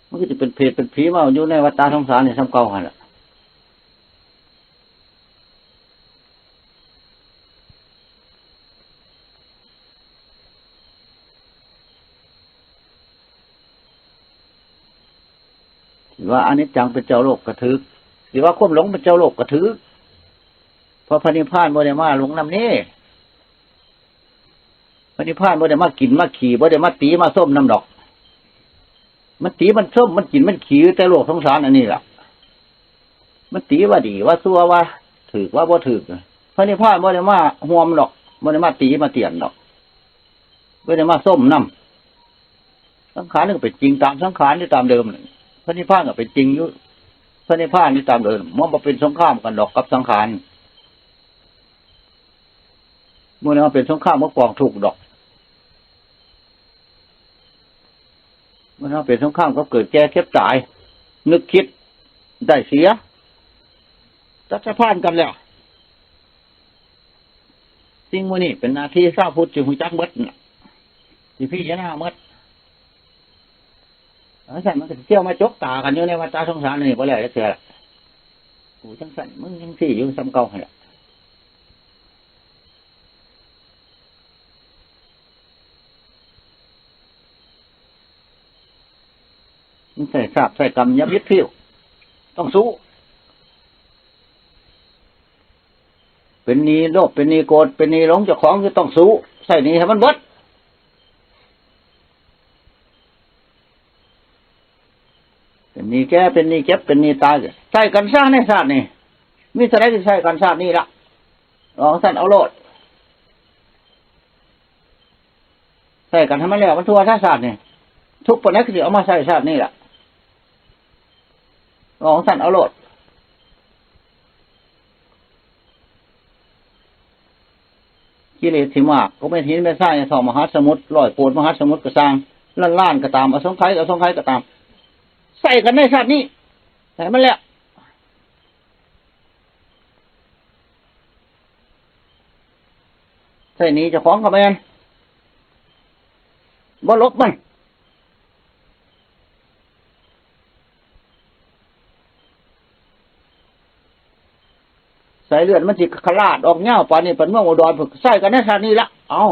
มันก็สิเป็นเปรตเป็นผีมาอยู่ในวัฏฏะสงสารนี่ส่ำเก่าหั่นล่ะ สิ ว่าอนิจจังเป็นเจ้าโลกกะถืก สิว่าความหลงเป็นเจ้าโลกกะถืก เพราะพระนิพพานบ่ได้มาหลงนำนี่ พระนิพพานบ่ได้มากินมาขี่ บ่ได้มาตี๋มาส้มนำดอก มันตี๋มันส้ม มันกินมันขี่แต่โลกสงสารอันนี้ล่ะ มันตี๋ว่าดีว่าซั่ว ว่าถืกว่าบ่ถืก พระนิพพานบ่ได้มาฮ่วมดอก บ่ได้มาตี๋มาเตียนดอก บ่ได้มาส้มนำ สังขารนี่ก็เป็นจริงตามสังขารอยู่ตามเดิม พระนิพพานก็เป็นจริงอยู่ พระนิพพานอยู่ตามเดิม มันบ่เป็นสงครามกันดอกกับสังขาร บ่ได้มาเป็นสงครามกับกองทุกข์ดอก บ่ได้มาเป็นสงครามกับเกิดแก่เจ็บตาย นึกคิดได้เสีย จักสะพานกันแล้ว สิ่งหมู่นี้เป็นหน้าที่ชาวพุทธสิฮู้จักหมดน่ะ สิพิจารณาหมด จั่งซั้นมันก็สิเที่ยวมาจกตากันอยู่ในวัฏฏะสงสารนี่บ่แล้วจักเทื่อละ กูจั่งซั้น มึงจั่งซี้อยู่ส่ำเก่าหั่นล่ะ มันใช้ชาติใช้กรรม อย่าบิดพริ้ว ต้องสู้ เป็นหนี้โลภ เป็นหนี้โกรธ เป็นหนี้หลงเจ้าของ คือต้องสู้ ใช้หนี้ให้มันเบิด เป็นหนี้แก่ เป็นหนี้เจ็บ เป็นหนี้ตาย ใช้กันซะในชาตินี้ มีเท่าใดสิใช้กันชาตินี้ละ เอาซั่นเอาโลด ใช้กันให้มันแล้วมันทั่วซะชาตินี้ ทุกข์ปานใดก็สิเอามาใช้ชาตินี้ล่ะ เอาซั่นเอาโลด กิเลสที่มากก็เป็นหินเป็นทรายในท้องมหาสมุทร ร้อยโกดมหาสมุทรก็ซ่าง ล้านๆก็ตาม อสงไขยก็อสงไขยก็ตาม ใช้กันในชาตินี้ ให้มันแล้ว ใช้หนี้เจ้าของก็แม่น บ่หลบมัน สายเลือดมันสิขลาดออกยาวปานนี้ ปานเมืองอุดรพุ้น ใช้กันในชาตินี้ละ เอ้า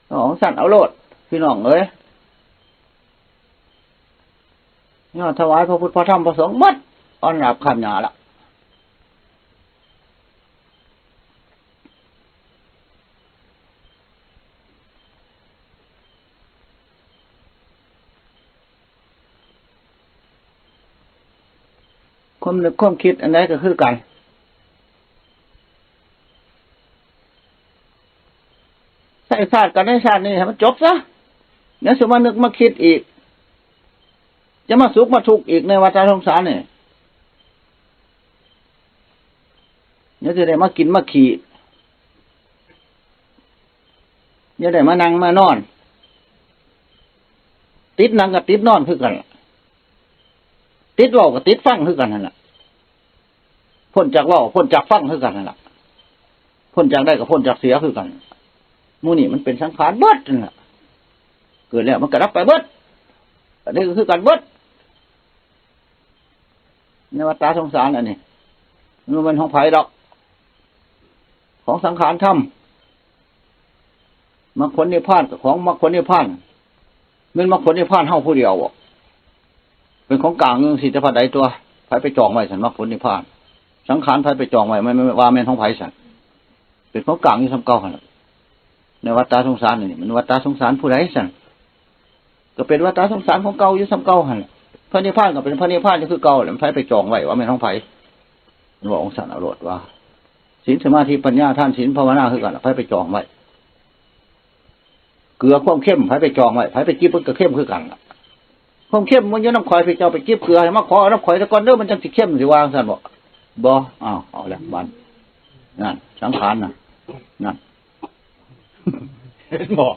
เอาซั่นเอาโลด พี่น้องเอ้ย ยอดถวายพระพุทธพระธรรมพระสงฆ์หมด อ่อนหลาบค่ำหน้าละ ความนึกความคิดอันใดก็คือกัน ใช้ชาติกันในชาตินี้ให้มันจบซะ อย่าสิมานึกมาคิดอีก จะมาสุขมาทุกข์อีกในวัฏสงสารนี่ อย่าสิได้มากินมาขี่ อย่าได้มานั่งมานอน ติดนั่งกับติดนอนคือกันล่ะ ติดเว้ากับติดฟังคือกันนั่นล่ะ พ้นจากเว้า พ้นจากฟังคือกันนั่นล่ะ พ้นจากได้กับพ้นจากเสียคือกัน หมู่นี้มันเป็นสังขารเบิดนั่นล่ะ เกิดแล้วมันก็ดับไปเบิด อันนี้ก็คือกันเบิด ในวัฏฏะสงสารอันนี้ มันบ่แม่นของไผดอก ของสังขารธรรม มรรคผลนิพพานก็ของมรรคผลนิพพาน แม่นมรรคผลนิพพานเฮาผู้เดียวบ่ เป็นของกลางจั่งซี้แต่พัดใดตัว ไผไปจองไว้ซั่น มรรคผลนิพพาน สังขารไผไปจองไว้ มัน มันว่าแม่นของไผซั่น เป็นของกลางอยู่ส่ำเก่าหั่นล่ะ ในวัฏฏะสงสารนี่ มันวัฏฏะสงสารผู้ใดซั่น ก็เป็นวัฏฏะสงสารของเก่าอยู่ส่ำเก่าหั่นล่ะ พระนิพพานก็เป็นพระนิพพานอยู่คือเก่าแหละ มันไผไปจองไว้ว่าแม่นของไผ มันว่าองค์สันเอาโลดว่า ศีลสมาธิปัญญาทานศีลภาวนาคือกันล่ะ ไผไปจองไว้ เกลือความเค็ม ไผไปจองไว้ ไผไปจิบมันก็เค็มคือกันล่ะ ความเค็มมันอยู่นำข่อย พี่เจ้าไปจิบเกลือให้มาขอเอานำข่อยซะก่อนเด้อ มันจั่งสิเค็ม สิว่าจั่งซั้นบ่ บ่ อ้าว เอาแล้วบาด นั่น สังขารน่ะ นั่น เห็นบ่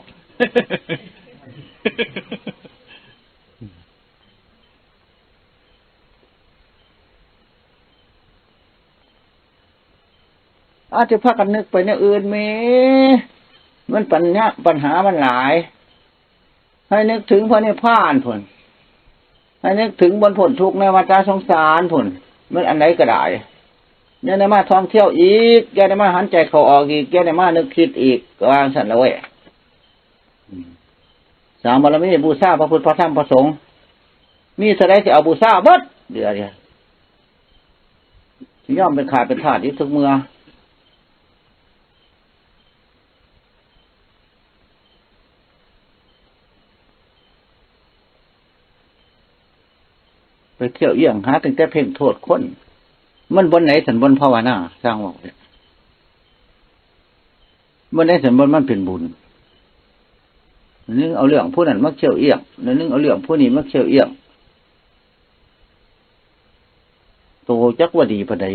อาจจะพากันนึกไปแนวอื่นแหม มันปัญญา ปัญหามันหลาย ให้นึกถึงพระนิพพานพุ้น ให้นึกถึงบนพ้นทุกข์ในวัฏสงสารพุ้น มันอันใดก็ได้ อย่าได้มาท่องเที่ยวอีก อย่าได้มาหันใจเข้าออกอีก อย่าได้มานึกคิดอีก ก็ว่าจั่งซั้นละเว้ย อืม สร้างบารมีบูชาพระพุทธพระธรรมพระสงฆ์ มีเท่าใดสิเอาบูชาเบิด เดี๋ยวเดี๋ยว สิยอมเป็นข้าเป็นทาสอยู่ทุกเมื่อ ไปเที่ยวเอี้ยงหาตั้งแต่เพ่งโทษคน มันบ่อนไหนสันบ่อนภาวนา สร้างว่าเนี่ย บ่อนไหนสันบ่อนมันเป็นบุญ นึงเอาเรื่องผู้นั้นมาเที่ยวเอี้ยง นึงเอาเรื่องผู้นี้มาเที่ยวเอี้ยง โตจักว่าดีปานใด